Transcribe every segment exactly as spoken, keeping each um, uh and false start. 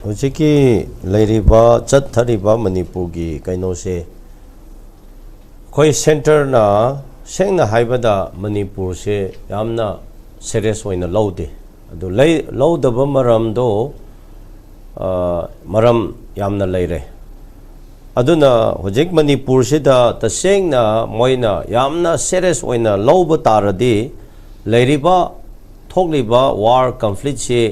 ꯍꯧꯖꯤꯛꯀꯤ ꯂꯩꯔꯤꯕ, ꯆꯠꯊꯔꯤꯕ ꯃꯅꯤꯄꯨꯔꯒꯤ ꯀꯩꯅꯣꯁꯦ, ꯑꯩꯈꯣꯏ ꯁꯦꯟꯇꯔꯅ ꯁꯦꯡꯅ ꯍꯥꯏꯕꯗ ꯃꯅꯤꯄꯨꯔꯁꯦ ꯌꯥꯝꯅ ꯁꯦꯔꯤꯌꯁ ꯑꯣꯏꯅ ꯂꯧꯗꯦ꯫ ꯑꯗꯨ ꯂꯩ-, ꯂꯧꯗꯕ ꯃꯔꯝꯗꯣ, ꯑ, ꯃꯔꯝ ꯌꯥꯝꯅ ꯂꯩꯔꯦ꯫ ꯑꯗꯨꯅ ꯍꯧꯖꯤꯛ ꯃꯅꯤꯄꯨꯔꯁꯤꯗ ꯇꯁꯦꯡꯅ ꯃꯣꯏꯅ ꯌꯥꯝꯅ ꯁꯦꯔꯤꯌꯁ ꯑꯣꯏꯅ ꯂꯧꯕ ꯇꯥꯔꯗꯤ, ꯂꯩꯔꯤꯕ, ꯊꯣꯛꯂꯤꯕ ꯋꯥꯔ ꯀꯟꯐ꯭ꯂꯤꯛꯁꯤ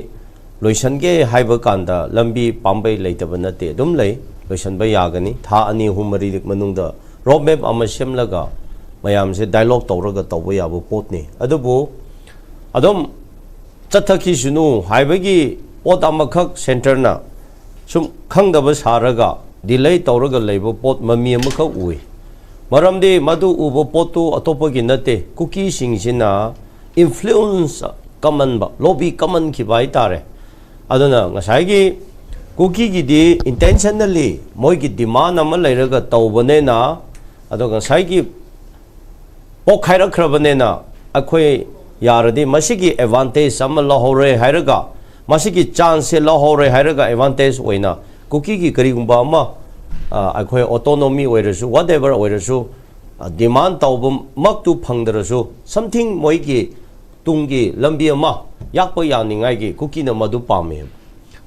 ꯂꯣꯏꯁꯤꯟꯒꯦ ꯍꯥꯏꯕ ꯀꯥꯟꯗ ꯂꯝꯕꯤ ꯄꯥꯝꯕꯩ ꯂꯩꯇꯕ ꯅꯠꯇꯦ, ꯑꯗꯨꯝ ꯂꯩ, ꯂꯣꯏꯁꯤꯟꯕ ꯌꯥꯒꯅꯤ꯫ ꯊꯥ ꯑꯅꯤ, ꯑꯍꯨꯝ, ꯃꯔꯤ ꯃꯅꯨꯡꯗ ꯔꯣꯗ ꯃꯦꯞ ꯑꯃ ꯁꯦꯝꯂꯒ ꯃꯌꯥꯝꯁꯦ ꯗꯥꯏꯂꯣꯒ ꯇꯧꯔꯒ ꯇꯧꯕ ꯌꯥꯕ ꯄꯣꯠꯅꯤ꯫ ꯑꯗꯨꯕꯨ ꯑꯗꯨꯝ ꯆꯠꯊꯈꯤꯁꯅꯨ ꯍꯥꯏꯕꯒꯤ ꯄꯣꯠ ꯑꯃꯈꯛ ꯁꯦꯟꯇꯔꯅ ꯁꯨꯝ ꯈꯪꯗꯕ ꯁꯥꯔꯒ ꯗꯤꯂꯦ ꯇꯧꯔꯒ ꯂꯩꯕ ꯄꯣꯠ ꯃꯃꯤ ꯑꯃꯈꯛ ꯎꯏ꯫ ꯃꯔꯝꯗꯤ ꯃꯗꯨ ꯎꯕ ꯄꯣꯠꯇꯨ ꯑꯇꯣꯞꯄꯒꯤ ꯅꯠꯇꯦ, ꯀꯨꯀꯤꯁꯤꯡꯁꯤꯅ ꯏꯟꯐ꯭ꯂꯨꯌꯦꯟꯁ ꯀꯝꯃꯟꯕ, ꯂꯣꯕꯤ ꯀꯝꯃꯟꯈꯤꯕ ꯍꯥꯏꯇꯥꯔꯦ꯫ ꯑꯗꯨꯅ ꯉꯁꯥꯏꯒꯤ ꯀꯨꯀꯤꯒꯤꯗꯤ ꯏꯟꯇꯦꯟꯁꯟꯅꯦꯜꯂꯤ ꯃꯣꯏꯒꯤ ꯗꯤꯃꯥꯟ ꯑꯃ ꯂꯩꯔꯒ ꯇꯧꯕꯅꯤꯅ, ꯑꯗꯣ ꯉꯁꯥꯏꯒꯤ ꯄꯣꯛꯈꯥꯏꯔꯛꯈ꯭ꯔꯕꯅꯤꯅ ꯑꯩꯈꯣꯏ ꯌꯥꯔꯗꯤ ꯃꯁꯤꯒꯤ ꯑꯦꯗꯚꯥꯟꯇꯦꯖ ꯑꯃ ꯂꯧꯍꯧꯔꯦ ꯍꯥꯏꯔꯒ, ꯃꯁꯤꯒꯤ ꯆꯥꯟꯁꯁꯦ ꯂꯧꯍꯧꯔꯦ ꯍꯥꯏꯔꯒ ꯑꯦꯗꯚꯥꯟꯇꯦꯖ ꯑꯣꯏꯅ ꯀꯨꯀꯤꯒꯤ ꯀꯔꯤꯒꯨꯝꯕ ꯑꯃ, ꯑ, ꯑꯩꯈꯣꯏ ꯑꯣꯇꯣꯅꯣꯃꯤ ꯑꯣꯏꯔꯁꯨ, ꯋꯥꯠ ꯑꯦꯚꯔ ꯑꯣꯏꯔꯁꯨ, ꯑ, ꯗꯤꯃꯥꯟ ꯇꯧꯕꯃꯛꯇꯨ ꯐꯪꯗ꯭ꯔꯁꯨ, ꯁꯝꯊꯤꯡ ꯃꯣꯏꯒꯤ ꯇꯨꯡꯒꯤ ꯂꯝꯕꯤ ꯑꯃ ꯌꯥꯛꯄ ꯌꯥꯅꯤꯡꯉꯥꯏꯒꯤ ꯀꯨꯀꯤꯅ ꯃꯗꯨ ꯄꯥꯝꯃꯦ꯫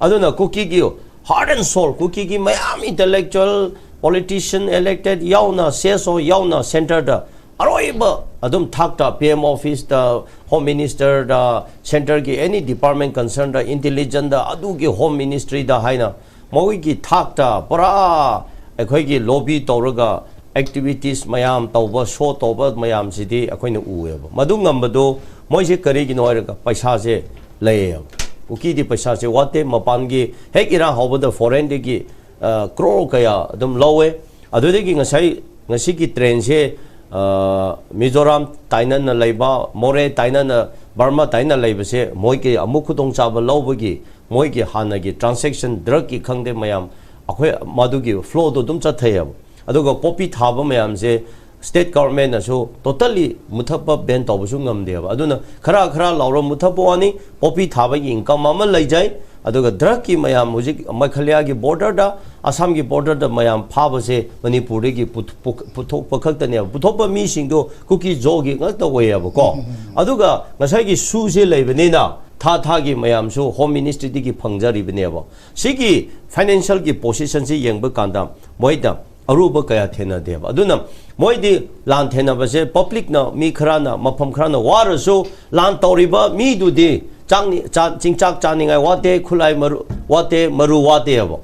ꯑꯗꯨꯅ ꯀꯨꯀꯤꯒꯤ heart and soul, ꯀꯨꯀꯤꯒꯤ ꯃꯌꯥꯝ intellectual, politician, elected ꯌꯥꯎꯅ, ꯁꯤ ꯑꯦꯁ ꯑꯣ ꯌꯥꯎꯅ ꯁꯦꯟꯇꯔꯗ ꯑꯔꯣꯏꯕ ꯑꯗꯨꯝ ꯊꯥꯛꯇ, ꯄꯤ ꯑꯦꯝ ꯑꯣꯐꯤꯁꯇ, ꯍꯣꯝ ꯃꯤꯅꯤꯁꯇꯔꯗ, ꯁꯦꯟꯇꯔꯒꯤ ꯑꯦꯅꯤ ꯗꯤꯄꯥꯔꯠꯃꯦꯟ ꯀꯟꯁꯔꯟꯗ, ꯏꯟꯇꯦꯂꯤꯖꯦꯟꯗ, ꯑꯗꯨꯒꯤ ꯍꯣꯝ ꯃꯤꯅꯤꯁꯇ꯭ꯔꯤꯗ ꯍꯥꯏꯅ ꯃꯣꯏꯒꯤ ꯊꯥꯛꯇ ꯄꯨꯔꯥ ꯑꯩꯈꯣꯏꯒꯤ ꯂꯣꯕꯤ ꯇꯧꯔꯒ ꯑꯦꯛꯇꯤꯚꯤꯇꯤꯁ ꯃꯌꯥꯝ ꯇꯧꯕ, ꯁꯣ ꯇꯧꯕ ꯃꯌꯥꯝꯁꯤꯗꯤ ꯑꯩꯈꯣꯏꯅ ꯎꯑꯦꯕ꯫ ꯃꯗꯨ ꯉꯝꯕꯗꯨ ꯃꯣꯏꯁꯦ ꯀꯔꯤꯒꯤꯅꯣ ꯍꯥꯏꯔꯒ ꯄꯩꯁꯥꯁꯦ ꯂꯩꯌꯦꯕ꯫ ꯀꯨꯀꯤꯗꯤ ꯄꯩꯁꯥꯁꯦ ꯋꯥꯠꯇꯦ, ꯃꯄꯥꯟꯒꯤ ꯍꯦꯛ ꯏꯔꯥꯡ ꯍꯧꯕꯗ ꯐꯣꯔꯦꯟꯗꯒꯤ, ꯑ, ꯀ꯭ꯔꯣꯔ ꯀꯌꯥ ꯑꯗꯨꯝ ꯂꯧꯋꯦ꯫ ꯑꯗꯨꯗꯒꯤ ꯉꯁꯥꯏ, ꯉꯁꯤꯒꯤ ꯇ꯭ꯔꯦꯟꯁꯦ, ꯑ, ꯃꯤꯖꯣꯔꯥꯝ ꯇꯥꯏꯅꯅ ꯂꯩꯕ, ꯃꯣꯔꯦ ꯇꯥꯏꯅꯅ, ꯕꯔꯃꯥ ꯇꯥꯏꯅ ꯂꯩꯕꯁꯦ ꯃꯣꯏꯒꯤ ꯑꯃꯨꯛ ꯈꯨꯗꯣꯡꯆꯥꯕ ꯂꯧꯕꯒꯤ, ꯃꯣꯏꯒꯤ ꯍꯥꯟꯅꯒꯤ ꯇ꯭ꯔꯥꯟꯁꯦꯛꯁꯟ, ꯗ꯭ꯔꯒꯀꯤ ꯈꯪꯗꯦ ꯃꯌꯥꯝ, ꯑꯩꯈꯣꯏ ꯃꯗꯨꯒꯤ ꯐ꯭ꯂꯣꯗꯣ ꯑꯗꯨꯝ ꯆꯠꯊꯩꯌꯦꯕ꯫ ꯑꯗꯨꯒ ꯄꯣꯄꯤ ꯊꯥꯕ ꯃꯌꯥꯝꯁꯦ ꯁ꯭ꯇꯦꯠ ꯒꯚꯔꯟꯃꯦꯟꯅꯁꯨ ꯇꯣꯇꯜꯂꯤ ꯃꯨꯊꯠꯄ, ꯕꯦꯟ ꯇꯧꯕꯁꯨ ꯉꯝꯗꯦꯕ꯫ ꯑꯗꯨꯅ ꯈꯔ ꯈꯔ ꯂꯥꯎꯔ ꯃꯨꯊꯠꯄ ꯋꯥꯅꯤ, ꯄꯣꯄꯤ ꯊꯥꯕꯒꯤ ꯏꯟꯀꯝ ꯑꯃ ꯂꯩꯖꯩ꯫ ꯑꯗꯨꯒ ꯗ꯭ꯔꯒꯀꯤ ꯃꯌꯥꯝ ꯍꯧꯖꯤꯛ ꯃꯦꯘꯥꯂꯌꯥꯒꯤ ꯕꯣꯔꯗꯔꯗ, ꯑꯁꯥꯝꯒꯤ ꯕꯣꯔꯗꯔꯗ ꯃꯌꯥꯝ ꯐꯥꯕꯁꯦ ꯃꯅꯤꯄꯨꯔꯗꯒꯤ ꯄꯨꯊ-, ꯄꯨ-, ꯄꯨꯊꯣꯛꯄ ꯈꯛꯇꯅꯦꯕ꯫ ꯄꯨꯊꯣꯛꯄ ꯃꯤꯁꯤꯡꯗꯣ ꯀꯨꯀꯤ ꯖꯣꯒꯤ ꯉꯥꯛꯇ ꯑꯣꯏꯌꯦꯕꯀꯣ꯫ ꯑꯗꯨꯒ ꯉꯁꯥꯏꯒꯤ ꯁꯨꯁꯦ ꯂꯩꯕꯅꯤꯅ ꯊꯥ ꯊꯥꯒꯤ ꯃꯌꯥꯝꯁꯨ ꯍꯣꯝ ꯃꯤꯅꯤꯁꯇ꯭ꯔꯤꯗꯒꯤ ꯐꯪꯖꯔꯤꯕꯅꯦꯕ꯫ ꯁꯤꯒꯤ ꯐꯥꯏꯅꯥꯟꯁꯤꯌꯦꯜꯒꯤ ꯄꯣꯖꯤꯁꯟꯁꯤ ꯌꯦꯡꯕ ꯀꯥꯟꯗ ꯃꯣꯏꯗ ꯑꯔꯨꯕ ꯀꯌꯥ ꯊꯦꯡꯅꯗꯦꯕ꯫ ꯑꯗꯨꯅ ꯃꯣꯏꯗꯤ ꯂꯥꯟ ꯊꯦꯡꯅꯕꯁꯦ ꯄꯕ꯭ꯂꯤꯛꯅ, ꯃꯤ ꯈꯔꯅ, ꯃꯐꯝ ꯈꯔꯅ ꯋꯥꯔꯁꯨ ꯂꯥꯟ ꯇꯧꯔꯤꯕ ꯃꯤꯗꯨꯗꯤ ꯆꯥꯛꯅꯤ-, ꯆꯥ-, ꯆꯤꯡꯆꯥꯛ ꯆꯥꯅꯤꯡꯉꯥꯏ ꯋꯥꯠꯇꯦ, ꯈꯨꯠꯂꯥꯏ ꯃꯔꯨ ꯋꯥꯠꯇꯦ, ꯃꯔꯨ ꯋꯥꯠꯇꯦꯕ꯫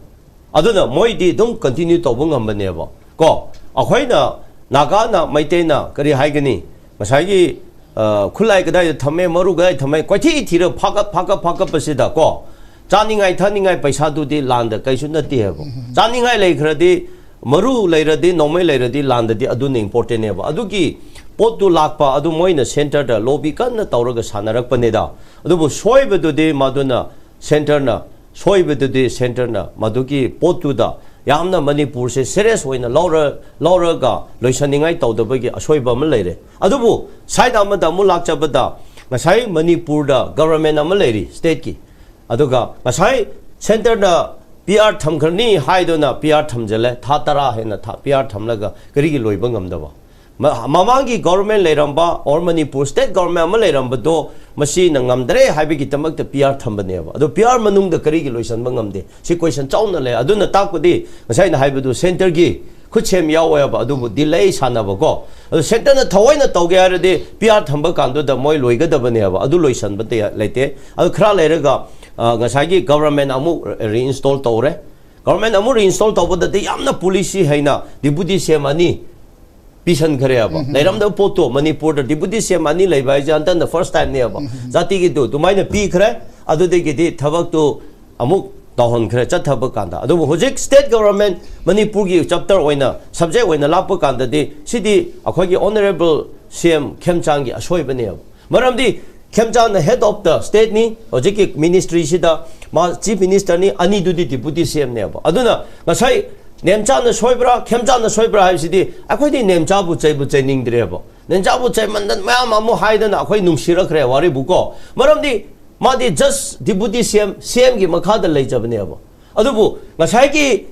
ꯑꯗꯨꯅ ꯃꯣꯏꯗꯤ ꯑꯗꯨꯝ ꯀꯟꯇꯤꯅ꯭ꯌꯨ ꯇꯧꯕ ꯉꯝꯕꯅꯦꯕ꯫ ꯀꯣ, ꯑꯩꯈꯣꯏꯅ ꯅꯥꯒꯥꯅ, ꯃꯩꯇꯩꯅ ꯀꯔꯤ ꯍꯥꯏꯒꯅꯤ? ꯉꯁꯥꯏꯒꯤ, ꯑ, ꯈꯨꯠꯂꯥꯏ ꯀꯗꯥꯏꯗ ꯊꯝꯃꯦ, ꯃꯔꯨ ꯀꯗꯥꯏꯗ ꯊꯝꯃꯦ, ꯀꯣꯏꯊꯤ ꯊꯤꯔ ꯐꯥꯒꯠ, ꯐꯥꯒꯠ, ꯐꯥꯒꯠꯄꯁꯤꯗ ꯀꯣ, ꯆꯥꯅꯤꯡꯉꯥꯏ ꯊꯛꯅꯤꯡꯉꯥꯏ ꯄꯩꯁꯥꯗꯨꯗꯤ ꯂꯥꯟꯗ ꯀꯩꯁꯨ ꯅꯠꯇꯦ ꯍꯥꯏꯕ꯫ ꯆꯥꯅꯤꯡꯉꯥꯏ ꯂꯩꯈ꯭ꯔꯗꯤ, ꯃꯔꯨ ꯂꯩꯔꯗꯤ, ꯅꯣꯡꯃꯩ ꯂꯩꯔꯗꯤ ꯂꯥꯟꯗꯗꯤ ꯑꯗꯨꯅ ꯏꯝꯄꯣꯔꯇꯦꯟꯅꯦꯕ꯫ ꯑꯗꯨꯒꯤ ꯄꯣꯠꯇꯨ ꯂꯥꯛꯄ ꯑꯗꯨ ꯃꯣꯏꯅ ꯁꯦꯟꯇꯔꯗ ꯂꯣꯕꯤ ꯀꯟꯅ ꯇꯧꯔꯒ ꯁꯥꯟꯅꯔꯛꯄꯅꯤꯗ꯫ ꯑꯗꯨꯕꯨ ꯁꯣꯏꯕꯗꯨꯗꯤ ꯃꯗꯨꯅ ꯁꯦꯟꯇꯔꯅ ꯁꯣꯏꯕꯗꯨꯗꯤ ꯁꯦꯟꯇꯔꯅ ꯃꯗꯨꯒꯤ ꯄꯣꯠꯇꯨꯗ ꯌꯥꯝꯅ ꯃꯅꯤꯄꯨꯔꯁꯦ ꯁꯦꯔꯤꯌꯁ ꯑꯣꯏꯅ ꯂꯧꯔ-, ꯂꯧꯔꯒ ꯂꯣꯏꯁꯟꯅꯤꯡꯉꯥꯏ ꯇꯧꯗꯕꯒꯤ ꯑꯁꯣꯏꯕ ꯑꯃ ꯂꯩꯔꯦ꯫ ꯑꯗꯨꯕꯨ ꯁꯥꯏꯠ ꯑꯃꯗ ꯑꯃꯨꯛ ꯂꯥꯛꯆꯕꯗ ꯉꯁꯥꯏ ꯃꯅꯤꯄꯨꯔꯗ ꯒꯕꯔꯃꯦꯟ ꯑꯃ ꯂꯩꯔꯤ ꯁ꯭ꯇꯦꯠꯀꯤ, ꯑꯗꯨꯒ ꯉꯁꯥꯏ ꯁꯦꯟꯇꯔꯅ ꯄꯤ ꯑꯥꯔ ꯊꯝꯈ꯭ꯔꯅꯤ ꯍꯥꯏꯗꯨꯅ ꯄꯤ ꯑꯥꯔ ꯊꯝꯖꯤꯜꯂꯦ, ꯊꯥ ꯇꯔꯥ ꯍꯦꯟꯅ ꯊꯥ-, ꯄꯤ ꯑꯥꯔ ꯊꯝꯂꯒ ꯀꯔꯤꯒꯤ ꯂꯣꯏꯕ ꯉꯝꯗꯕ? ꯃ-, ꯃꯃꯥꯡꯒꯤ ꯒꯣꯕꯔꯃꯦꯟ ꯂꯩꯔꯝꯕ ꯑꯣꯔ ꯃꯅꯤꯄꯨꯔ ꯁ꯭ꯇꯦꯠ ꯒꯣꯕꯔꯃꯦꯟ ꯑꯃ ꯂꯩꯔꯝꯕꯗꯣ ꯃꯁꯤꯅ ꯉꯝꯗ꯭ꯔꯦ ꯍꯥꯏꯕꯒꯤꯗꯃꯛꯇ ꯄꯤ ꯑꯥꯔ ꯊꯝꯕꯅꯦꯕ꯫ ꯑꯗꯣ ꯄꯤ ꯑꯥꯔ ꯃꯅꯨꯡꯗ ꯀꯔꯤꯒꯤ ꯂꯣꯏꯁꯤꯟꯕ ꯉꯝꯗꯦ? ꯁꯤ ꯀꯣꯏꯁꯟ ꯆꯥꯎꯅ ꯂꯩ꯫ ꯑꯗꯨꯅ ꯇꯥꯛꯄꯗꯤ ꯉꯁꯥꯏ ꯑꯩꯅ ꯍꯥꯏꯕꯗꯨ ꯁꯦꯟꯇꯔꯒꯤ ꯈꯨꯠꯁꯦꯝ ꯌꯥꯎꯋꯦꯕ, ꯑꯗꯨꯕꯨ ꯗꯤꯂꯦ ꯁꯥꯟꯅꯕꯀꯣ꯫ ꯑꯗꯣ ꯁꯦꯟꯇꯔꯅ ꯊꯑꯣꯏꯅ ꯇꯧꯒꯦ ꯍꯥꯏꯔꯗꯤ ꯄꯤ ꯑꯥꯔ ꯊꯝꯕ ꯀꯥꯟꯗꯨꯗ ꯃꯣꯏ ꯂꯣꯏꯒꯗꯕꯅꯦꯕ, ꯑꯗꯨ ꯂꯣꯏꯁꯟꯕ ꯇ-, ꯂꯩꯇꯦ꯫ ꯑꯗꯨ ꯈꯔ ꯂꯩꯔꯒ, ꯑ, ꯉꯁꯥꯏꯒꯤ ꯒꯣꯕꯔꯃꯦꯟ ꯑꯃꯨꯛ ꯔꯤꯏꯟꯁꯇꯣꯜ ꯇꯧꯔꯦ꯫ ꯒꯣꯕꯔꯃꯦꯟ ꯑꯃꯨꯛ ꯔꯤꯏꯟꯁꯇꯣꯜ ꯇꯧꯕꯗꯗꯤ ꯌꯥꯝꯅ ꯄꯣꯂꯤꯁꯤ ꯍꯩꯅ ꯗꯤꯄꯨꯇꯤ ꯁꯤ ꯑꯦꯝ ꯑꯅꯤ ꯄꯤꯁꯟꯈ꯭ꯔꯦꯕ꯫ ꯂꯩꯔꯝꯗꯕ ꯄꯣꯠꯇꯣ ꯃꯅꯤꯄꯨꯔꯗ ꯗꯤꯄꯨꯇꯤ ꯁꯤ ꯑꯦꯝ ꯑꯅꯤ ꯂꯩꯕ ꯍꯥꯏꯁꯦ ꯍꯟꯗꯛꯅ ꯐꯥꯔꯁ ꯇꯥꯏꯝꯅꯦꯕ꯫ ꯖꯥꯇꯤꯒꯤꯗꯨ ꯑꯗꯨꯃꯥꯏꯅ ꯄꯤꯈ꯭ꯔꯦ꯫ ꯑꯗꯨꯗꯒꯤꯗꯤ ꯊꯕꯛꯇꯨ ꯑꯃꯨꯛ ꯇꯧꯍꯟꯈ꯭ꯔꯦ ꯆꯠꯊꯕ ꯀꯥꯟꯗ꯫ ꯑꯗꯨꯕꯨ ꯍꯧꯖꯤꯛ ꯁ꯭ꯇꯦꯠ ꯒꯣꯕꯔꯃꯦꯟ ꯃꯅꯤꯄꯨꯔꯒꯤ ꯆꯦꯞꯇꯔ ꯑꯣꯏꯅ, ꯁꯕꯖꯦꯛ ꯑꯣꯏꯅ ꯂꯥꯛꯄ ꯀꯥꯟꯗꯗꯤ ꯁꯤꯗꯤ ꯑꯩꯈꯣꯏꯒꯤ ꯑꯣꯅꯔꯦꯕꯜ ꯁꯤ ꯑꯦꯝ ꯈꯦꯝꯆꯥꯟꯒꯤ ꯑꯁꯣꯏꯕꯅꯦꯕ꯫ ꯃꯔꯝꯗꯤ ꯈꯦꯝꯆꯥꯟꯅ head of the stateꯅꯤ, ꯍꯧꯖꯤꯛꯀꯤ ꯃꯤꯅꯤꯁꯇ꯭ꯔꯤꯁꯤꯗ ꯃꯥ ꯆꯤꯐ ꯃꯤꯅꯤꯁꯇꯔꯅꯤ, ꯑꯅꯤꯗꯨꯗꯤ ꯗꯤꯄꯨꯇꯤ ꯁꯤ ꯑꯦꯝꯅꯦꯕ꯫ ꯑꯗꯨꯅ ꯉꯁꯥꯏ ꯅꯦꯝꯆꯥꯅ ꯁꯣꯏꯕ꯭ꯔꯥ, ꯈꯦꯝꯆꯥꯅ ꯁꯣꯏꯕ꯭ꯔꯥ ꯍꯥꯏꯕꯁꯤꯗꯤ ꯑꯩꯈꯣꯏꯗꯤ ꯅꯦꯝꯆꯥꯕꯨ ꯆꯩꯕꯨ ꯆꯩꯅꯤꯡꯗ꯭ꯔꯦꯕ꯫ ꯅꯦꯝꯆꯥꯕꯨ ꯆꯩꯃꯟꯗꯅ ꯃꯌꯥꯝ ꯑꯃꯨꯛ ꯍꯥꯏꯗꯅ ꯑꯩꯈꯣꯏ ꯅꯨꯡꯁꯤꯔꯛꯈ꯭ꯔꯦ ꯋꯥꯔꯤꯕꯨꯀꯣ꯫ ꯃꯔꯝꯗꯤ ꯃꯥꯗꯤ just deputy C M, C M ꯒꯤ ꯃꯈꯥꯗ ꯂꯩꯖꯕꯅꯦꯕ꯫ ꯑꯗꯨꯕꯨ ꯉꯁꯥꯏꯒꯤ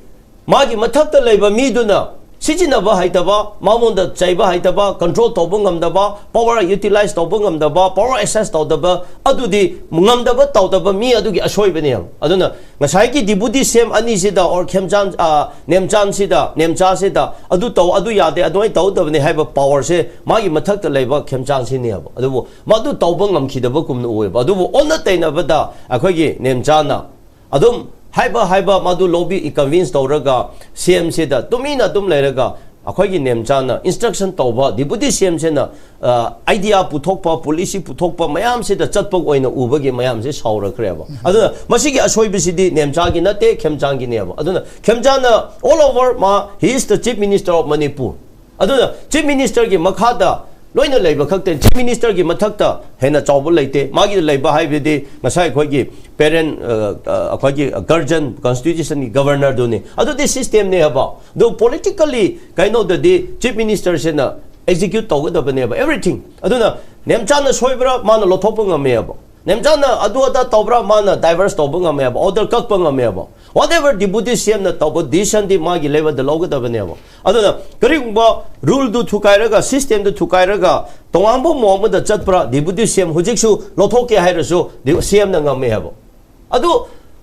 ꯃꯥꯒꯤ ꯃꯊꯛꯇ ꯂꯩꯕ ꯃꯤꯗꯨꯅ ꯁꯤꯖꯤꯟꯅꯕ ꯍꯩꯇꯕ, ꯃꯉꯣꯟꯗ ꯆꯩꯕ ꯍꯩꯇꯕ, control ꯇꯧꯕ ꯉꯝꯗꯕ, power utilize ꯇꯧꯕ ꯉꯝꯗꯕ, power access ꯇꯧꯗꯕ, ꯑꯗꯨꯗꯤ ꯉꯝꯗꯕ ꯇꯧꯗꯕ ꯃꯤ ꯑꯗꯨꯒꯤ ꯑꯁꯣꯏꯕꯅꯦꯕ꯫ ꯑꯗꯨꯅ ꯉꯁꯥꯏꯒꯤ deputy C M ꯑꯅꯤꯁꯤꯗ, or ꯈꯦꯝꯆꯥꯟ, ꯑ, ꯅꯦꯝꯆꯥꯟꯁꯤꯗ, ꯅꯦꯝꯆꯥꯁꯤꯗ ꯑꯗꯨ ꯇꯧ, ꯑꯗꯨ ꯌꯥꯗꯦ, ꯑꯗꯨꯃꯥꯏꯅ ꯇꯧꯗꯕꯅꯤ ꯍꯥꯏꯕ power ꯁꯦ ꯃꯥꯒꯤ ꯃꯊꯛꯇ ꯂꯩꯕ ꯈꯦꯝꯆꯥꯟꯁꯤꯅꯦꯕ꯫ ꯑꯗꯨꯕꯨ ꯃꯗꯨ ꯇꯧꯕ ꯉꯝꯈꯤꯗꯕꯒꯨꯝꯅ ꯎꯑꯦꯕ꯫ ꯑꯗꯨꯕꯨ ꯑꯣꯟꯅ ꯇꯩꯅꯕꯗ ꯑꯩꯈꯣꯏꯒꯤ ꯅꯦꯝꯆꯥꯅ ꯑꯗꯨꯝ ꯍꯥꯏꯕ ꯍꯥꯏꯕ ꯃꯗꯨ lobby convince ꯇꯧꯔꯒ C M ꯁꯤꯗ ꯇꯨꯃꯤꯟꯅ ꯑꯗꯨꯝ ꯂꯩꯔꯒ ꯑꯩꯈꯣꯏꯒꯤ ꯅꯦꯝꯆꯥꯅ instruction ꯇꯧꯕ, deputy C M ꯁꯤꯅ, ꯑ, idea ꯄꯨꯊꯣꯛꯄ, policy ꯄꯨꯊꯣꯛꯄ ꯃꯌꯥꯝꯁꯤꯗ ꯆꯠꯄ ꯑꯣꯏꯅ ꯎꯕꯒꯤ ꯃꯌꯥꯝꯁꯦ ꯁꯥꯎꯔꯛꯈ꯭ꯔꯦꯕ꯫ ꯑꯗꯨꯅ ꯃꯁꯤꯒꯤ ꯑꯁꯣꯏꯕꯁꯤꯗꯤ ꯅꯦꯝꯆꯥꯒꯤ ꯅꯠꯇꯦ, ꯈꯦꯝꯆꯥꯟꯒꯤꯅꯦꯕ꯫ ꯑꯗꯨꯅ ꯈꯦꯝꯆꯥꯟꯅ all over ꯃꯥ, he is the Chief Minister of Manipur꯫ ꯑꯗꯨꯅ Chief Minister ꯒꯤ ꯃꯈꯥꯗ ꯂꯣꯏꯅ ꯂꯩꯕ ꯈꯛꯇꯅꯤ꯫ Chief Minister ꯒꯤ ꯃꯊꯛꯇ ꯍꯦꯟꯅ ꯆꯥꯎꯕ ꯂꯩꯇꯦ꯫ ꯃꯥꯒꯤ ꯂꯩꯕ ꯍꯥꯏꯕꯗꯤ ꯉꯁꯥꯏ ꯑꯩꯈꯣꯏꯒꯤ parent, ꯑ, ꯑ, ꯑꯩꯈꯣꯏꯒꯤ guardian, constitution ꯒꯤ governor ꯗꯨꯅꯤ꯫ ꯑꯗꯨꯗꯤ system ꯅꯦ ꯍꯥꯏꯕ꯫ ꯑꯗꯨ politically ꯀꯩꯅꯣꯗꯗꯤ Chief Minister ꯁꯤꯅ execute ꯇꯧꯒꯗꯕꯅꯦꯕ everything꯫ ꯑꯗꯨꯅ ꯅꯦꯝꯆꯥꯅ ꯁꯣꯏꯕ꯭ꯔꯥ? ꯃꯥꯅ ꯂꯧꯊꯣꯛꯄ ꯉꯝꯃꯦꯕ꯫ ꯅꯦꯝꯆꯥꯅ ꯑꯗꯨ ꯑꯗꯥ ꯇꯧꯕ꯭ꯔꯥ? ꯃꯥꯅ diverse ꯇꯧꯕ ꯉꯝꯃꯦꯕ, order ꯀꯛꯄ ꯉꯝꯃꯦꯕ꯫ Whatever deputy C M ꯅ ꯇꯧꯕ decision ꯗꯤ ꯃꯥꯒꯤ level ꯗ ꯂꯧꯒꯗꯕꯅꯦꯕ꯫ ꯑꯗꯨꯅ ꯀꯔꯤꯒꯨꯝꯕ rule ꯗꯨ ꯊꯨꯒꯥꯏꯔꯒ, system ꯗꯨ ꯊꯨꯒꯥꯏꯔꯒ ꯇꯣꯉꯥꯟꯕ ꯃꯑꯣꯡ ꯑꯃꯗ ꯆꯠꯄ꯭ꯔꯥ? Deputy C M ꯍꯧꯖꯤꯛꯁꯨ ꯂꯧꯊꯣꯛꯀꯦ ꯍꯥꯏꯔꯁꯨ ꯗꯤ-, C M ꯅ ꯉꯝꯃꯦ ꯍꯥꯏꯕ꯫ ꯑꯗꯨ,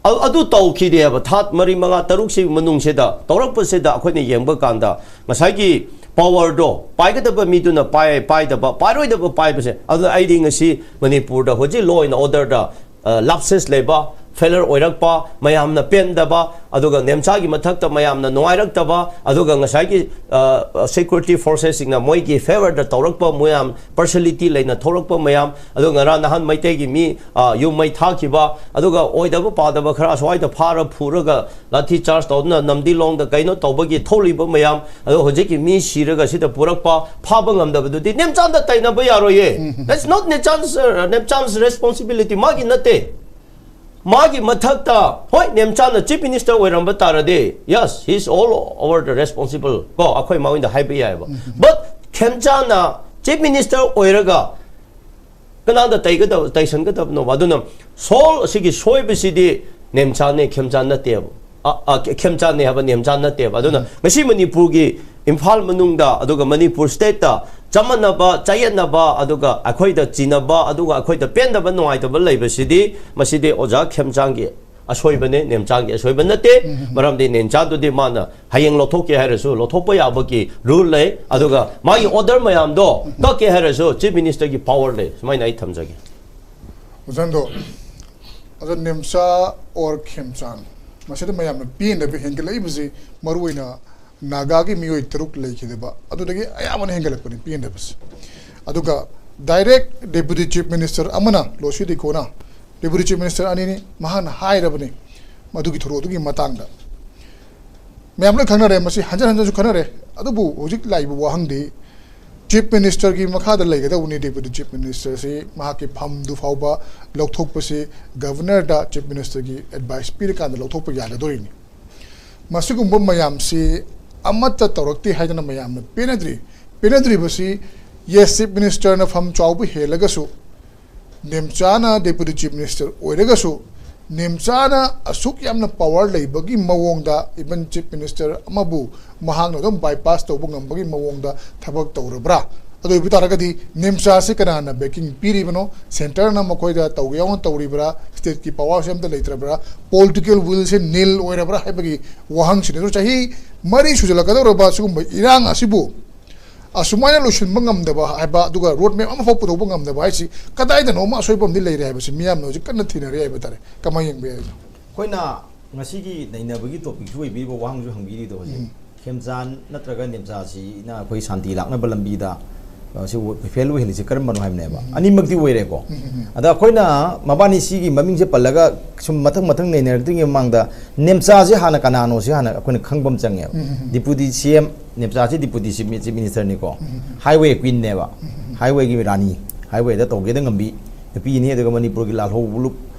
ꯑ-, ꯑꯗꯨ ꯇꯧꯈꯤꯗꯦ ꯍꯥꯏꯕ꯫ ꯊꯥ ꯃꯔꯤ, ꯃꯉꯥ, ꯇꯔꯨꯛꯁꯤ ꯃꯅꯨꯡꯁꯤꯗ ꯇꯧꯔꯛꯄꯁꯤꯗ ꯑꯩꯈꯣꯏꯅ ꯌꯦꯡꯕ ꯀꯥꯟꯗ ꯉꯁꯥꯏꯒꯤ power ꯗꯣ ꯄꯥꯏꯒꯗꯕ ꯃꯤꯗꯨꯅ ꯄꯥꯏ, ꯄꯥꯏꯗꯕ, ꯄꯥꯏꯔꯣꯏꯗꯕ ꯄꯥꯏꯕꯁꯦ꯫ ꯑꯗꯨꯅ ꯑꯩꯗꯤ ꯉꯁꯤ ꯃꯅꯤꯄꯨꯔꯗ ꯍꯧꯖꯤꯛ law and order ꯗ, ꯑ, lapses ꯂꯩꯕ, failure ꯑꯣꯏꯔꯛꯄ, ꯃꯌꯥꯝꯅ ꯄꯦꯟꯗꯕ, ꯑꯗꯨꯒ ꯅꯦꯝꯆꯥꯒꯤ ꯃꯊꯛꯇ ꯃꯌꯥꯝꯅ ꯅꯨꯡꯉꯥꯏꯔꯛꯇꯕ, ꯑꯗꯨꯒ ꯉꯁꯥꯏꯒꯤ, ꯑ, security forces ꯁꯤꯡꯅ ꯃꯣꯏꯒꯤ favour ꯗ ꯇꯧꯔꯛꯄ ꯃꯌꯥꯝ, partiality ꯂꯩꯅ ꯊꯣꯛꯂꯛꯄ ꯃꯌꯥꯝ, ꯑꯗꯨꯒ ꯉꯔꯥꯡ ꯅꯍꯥꯟ ꯃꯩꯇꯩꯒꯤ ꯃꯤ, ꯑ, ꯌꯨꯝ ꯃꯩ ꯊꯥꯈꯤꯕ, ꯑꯗꯨꯒ ꯑꯣꯏꯗꯕ ꯄꯥꯗꯕ ꯈꯔ ꯑꯁ꯭ꯋꯥꯏꯗ ꯐꯥꯔ ꯐꯨꯔꯒ ꯂꯥꯊꯤ charge ꯇꯧꯗꯨꯅ ꯅꯝꯗꯤꯂꯣꯡꯗ ꯀꯩꯅꯣ ꯇꯧꯕꯒꯤ ꯊꯣꯛꯂꯤꯕ ꯃꯌꯥꯝ, ꯑꯗꯣ ꯍꯧꯖꯤꯛꯀꯤ ꯃꯤ ꯁꯤꯔꯒ ꯁꯤꯗ ꯄꯨꯔꯛꯄ, ꯐꯥꯕ ꯉꯝꯗꯕꯗꯨꯗꯤ ꯅꯦꯝꯆꯥꯟꯗ ꯇꯩꯅꯕ ꯌꯥꯔꯣꯏꯌꯦ꯫ That's not ꯅꯦꯝꯆꯥꯟꯁ, ꯅꯦꯝꯆꯥꯟꯁ responsibility, ꯃꯥꯒꯤ ꯅꯠꯇꯦ꯫ ꯃꯥꯒꯤ ꯃꯊꯛꯇ, ꯍꯣꯏ, ꯅꯦꯝꯆꯥꯅ Chief Minister ꯑꯣꯏꯔꯝꯕ ꯇꯥꯔꯗꯤ, yes, he is all over the responsible, ꯀꯣ, ꯑꯩꯈꯣꯏ ꯃꯉꯣꯟꯗ ꯍꯥꯏꯕ ꯌꯥꯏꯑꯕ꯫ But ꯈꯦꯝꯆꯥꯅ Chief Minister ꯑꯣꯏꯔꯒ ꯀꯅꯥꯗ ꯇꯩꯒꯗꯕ, ꯇꯩꯁꯟꯒꯗꯕꯅꯣꯕ? ꯑꯗꯨꯅ ꯁꯣꯜ ꯑꯁꯤꯒꯤ ꯁꯣꯏꯕꯁꯤꯗꯤ ꯅꯦꯝꯆꯥꯅꯦ, ꯈꯦꯝꯆꯥꯟ ꯅꯠꯇꯦꯕ꯫ ꯑ, ꯑ, ꯈꯦ-, ꯈꯦꯝꯆꯥꯟꯅꯦ ꯍꯥꯏꯕ, ꯅꯦꯝꯆꯥꯟ ꯅꯠꯇꯦꯕ꯫ ꯑꯗꯨꯅ ꯉꯁꯤ ꯃꯅꯤꯄꯨꯔꯒꯤ ꯏꯝꯐꯥꯜ ꯃꯅꯨꯡꯗ, ꯑꯗꯨꯒ ꯃꯅꯤꯄꯨꯔ stateꯇ ꯆꯃꯝꯅꯕ, ꯆꯌꯦꯠꯅꯕ, ꯑꯗꯨꯒ ꯑꯩꯈꯣꯏꯗ ꯆꯤꯅꯕ, ꯑꯗꯨꯒ ꯑꯩꯈꯣꯏꯗ ꯄꯦꯟꯗꯕ, ꯅꯨꯡꯉꯥꯏꯇꯕ ꯂꯩꯕꯁꯤꯗꯤ, ꯃꯁꯤꯗꯤ ꯑꯣꯖꯥ ꯈꯦꯝꯆꯥꯟꯒꯤ ꯑꯁꯣꯏꯕꯅꯦ, ꯅꯦꯝꯆꯥꯟꯒꯤ ꯑꯁꯣꯏꯕ ꯅꯠꯇꯦ꯫ ꯃꯔꯝꯗꯤ ꯅꯦꯝꯆꯥꯟꯗꯨꯗꯤ ꯃꯥꯅ ꯍꯌꯦꯡ ꯂꯧꯊꯣꯛꯀꯦ ꯍꯥꯏꯔꯁꯨ ꯂꯧꯊꯣꯛꯄ ꯌꯥꯕꯒꯤ rule ꯂꯩ, ꯑꯗꯨꯒ ꯃꯥꯒꯤ order ꯃꯌꯥꯝꯗꯣ ꯀꯛꯀꯦ ꯍꯥꯏꯔꯁꯨ Chief Ministerꯒꯤ power ꯂꯩ꯫ ꯁꯨꯃꯥꯏꯅ ꯑꯩ ꯊꯝꯖꯒꯦ꯫ ꯑꯣꯖꯥꯗꯣ, ꯑꯗꯣ ꯅꯦꯝꯆꯥ or ꯈꯦꯝꯆꯥꯟ, ꯃꯁꯤꯗ ꯃꯌꯥꯝꯅ ꯄꯦꯟꯗꯕ ꯍꯦꯟꯒꯠꯂꯛꯏꯕꯁꯤ ꯃꯔꯨꯑꯣꯏꯅ ꯅꯥꯒꯥꯒꯤ ꯃꯤꯑꯣꯏ ꯇꯔꯨꯛ ꯂꯩꯈꯤꯗꯕ ꯑꯗꯨꯗꯒꯤ ꯑꯌꯥꯝꯕꯅ ꯍꯦꯟꯒꯠꯂꯛꯄꯅꯤ ꯄꯦꯟꯗꯕꯁꯤ꯫ ꯑꯗꯨꯒ direct Deputy Chief Minister ꯑꯃꯅ, ꯂꯣꯁꯤ ꯗꯤꯀꯣꯅ, Deputy Chief Minister ꯑꯅꯤꯅꯤ, ꯃꯍꯥꯛꯅ ꯍꯥꯏꯔꯕꯅꯤ ꯃꯗꯨꯒꯤ ꯊꯧꯔꯣꯛ ꯑꯗꯨꯒꯤ ꯃꯇꯥꯡꯗ꯫ ꯃꯌꯥꯝ ꯂꯣꯏ ꯈꯪꯅꯔꯦ, ꯃꯁꯤ ꯍꯟꯖꯟ ꯍꯟꯖꯟꯁꯨ ꯈꯟꯅꯔꯦ꯫ ꯑꯗꯨꯕꯨ ꯍꯧꯖꯤꯛ ꯂꯥꯛꯏꯕ ꯋꯥꯍꯪꯗꯤ Chief Ministerꯒꯤ ꯃꯈꯥꯗ ꯂꯩꯒꯗꯧꯕꯅꯤ꯫ Deputy Chief Ministerꯁꯤ ꯃꯍꯥꯛꯀꯤ ꯐꯝꯗꯨ ꯐꯥꯎꯕ ꯂꯧꯊꯣꯛꯄꯁꯤ Governorꯗ Chief Ministerꯒꯤ advice ꯄꯤꯔꯀꯥꯟꯗ ꯂꯧꯊꯣꯛꯄ ꯌꯥꯒꯗꯧꯔꯤꯅꯤ꯫ ꯃꯁꯤꯒꯨꯝꯕ ꯃꯌꯥꯝꯁꯤ ꯑꯃꯠꯇ ꯇꯧꯔꯛꯇꯦ ꯍꯥꯏꯗꯅ ꯃꯌꯥꯝꯅ ꯄꯦꯟꯅꯗ꯭ꯔꯤ꯫ ꯄꯦꯟꯅꯗ꯭ꯔꯤꯕꯁꯤ, yes, Chief Ministerꯅ ꯐꯝ ꯆꯥꯎꯕ ꯍꯦꯜꯂꯒꯁꯨ, ꯅꯦꯝꯆꯥꯅ Deputy Chief Minister ꯑꯣꯏꯔꯒꯁꯨ, ꯅꯦꯝꯆꯥꯅ ꯑꯁꯨꯛ ꯌꯥꯝꯅ power ꯂꯩꯕꯒꯤ ꯃꯑꯣꯡꯗ, even Chief Minister ꯑꯃꯕꯨ ꯃꯍꯥꯛꯅ ꯑꯗꯨꯝ bypass ꯇꯧꯕ ꯉꯝꯕꯒꯤ ꯃꯑꯣꯡꯗ ꯊꯕꯛ ꯇꯧꯔꯕ꯭ꯔꯥ? ꯑꯗꯨ ꯑꯣꯏꯕ ꯇꯥꯔꯒꯗꯤ ꯅꯦꯝꯆꯥꯁꯤ ꯀꯅꯥꯅ backing ꯄꯤꯔꯤꯕꯅꯣ? Centreꯅ ꯃꯈꯣꯏꯗ ꯇꯧꯒꯦ ꯌꯥꯎꯅ ꯇꯧꯔꯤꯕ꯭ꯔꯥ? Stateꯀꯤ powerꯁꯤ ꯑꯝꯇ ꯂꯩꯇ꯭ꯔꯕ꯭ꯔꯥ? Political willꯁꯦ nil ꯑꯣꯏꯔꯕ꯭ꯔꯥ ꯍꯥꯏꯕꯒꯤ ꯋꯥꯍꯪꯁꯤꯅꯤ꯫ ꯑꯗꯨ ꯆꯍꯤ ꯃꯔꯤ ꯁꯨꯖꯜꯂꯛꯀꯗꯧꯔꯕ ꯁꯤꯒꯨꯝꯕ ꯏꯔꯥꯡ ꯑꯁꯤꯕꯨ ꯑꯁꯨꯃꯥꯏꯅ ꯂꯣꯏꯁꯤꯟꯕ ꯉꯝꯗꯕ ꯍꯥꯏꯕ, ꯑꯗꯨꯒ road map ꯑꯃꯐꯥꯎ ꯄꯨꯊꯣꯛꯄ ꯉꯝꯗꯕ ꯍꯥꯏꯁꯤ ꯀꯗꯥꯏꯗꯅꯣ ꯑꯃ ꯑꯁꯣꯏꯕ ꯑꯃꯗꯤ ꯂꯩꯔꯦ ꯍꯥꯏꯕꯁꯤ ꯃꯤꯌꯥꯝꯅ ꯍꯧꯖꯤꯛ ꯀꯟꯅ ꯊꯤꯅꯔꯤ ꯍꯥꯏꯕ ꯇꯥꯔꯦ꯫ ꯀꯃꯥꯏꯅ ꯌꯦꯡꯕ ꯌꯥꯏ? ꯑꯩꯈꯣꯏꯅ ꯉꯁꯤꯒꯤ ꯅꯩꯅꯕꯒꯤ topicꯁꯨ ꯑꯣꯏꯕꯤꯔꯤꯕ, ꯋꯥꯍꯪꯁꯨ ꯍꯪꯕꯤꯔꯤꯗꯣ ꯍꯧꯖꯤꯛ ꯎꯝ꯫ ꯈꯦꯝꯆꯥꯟ ꯅꯠꯇ꯭ꯔꯒ ꯅꯦꯝꯆꯥꯁꯤꯅ ꯑꯩꯈꯣꯏ ꯁꯥꯟꯇꯤ ꯂꯥꯛꯅꯕ ꯂꯝꯕꯤꯗ, ꯑ, ꯁꯤ fail ꯑꯣꯏꯍꯜꯂꯤꯁꯦ ꯀꯔꯝꯕꯅꯣ ꯍꯥꯏꯕꯅꯦꯕ꯫ ꯎꯝ꯫ ꯑꯅꯤꯃꯛꯇꯤ ꯑꯣꯏꯔꯦꯀꯣ꯫ ꯎꯝ, ꯎꯝ, ꯎꯝ꯫ ꯑꯗ ꯑꯩꯈꯣꯏꯅ ꯃꯕꯥꯅꯤ ꯁꯤꯒꯤ ꯃꯃꯤꯡꯁꯦ ꯄꯜꯂꯒ ꯁꯨꯝ ꯃꯊꯪ ꯃꯊꯪ ꯅꯩꯅꯔꯛꯇ꯭ꯔꯤꯉꯩ ꯃꯃꯥꯡꯗ ꯅꯦꯝꯆꯥꯁꯤ ꯍꯥꯟꯅ ꯀꯅꯥꯅꯣ ꯁꯤ ꯍꯥꯟꯅ ꯑꯩꯈꯣꯏꯅ ꯈꯪꯕ ꯑꯃ ꯆꯪꯉꯦꯕ꯫ ꯎꯝ, ꯎꯝ, ꯎꯝ꯫ Deputy CM, ꯅꯦꯝꯆꯥꯁꯤ Deputy Chief Ministerꯅꯤꯀꯣ꯫ ꯎꯝ, ꯎꯝ, ꯎꯝ꯫ Highway Queenꯅꯦꯕ꯫ ꯎꯝ, ꯎꯝ, ꯎꯝ꯫ Highwayꯒꯤ ꯔꯥꯅꯤ, highwayꯗ ꯇꯧꯒꯦꯗ ꯉꯝꯕꯤ ꯅꯨꯄꯤꯅꯤ꯫ ꯑꯗꯨꯒ ꯃꯅꯤꯄꯨꯔꯒꯤ ꯂꯥꯜꯍꯧꯂꯨꯞ,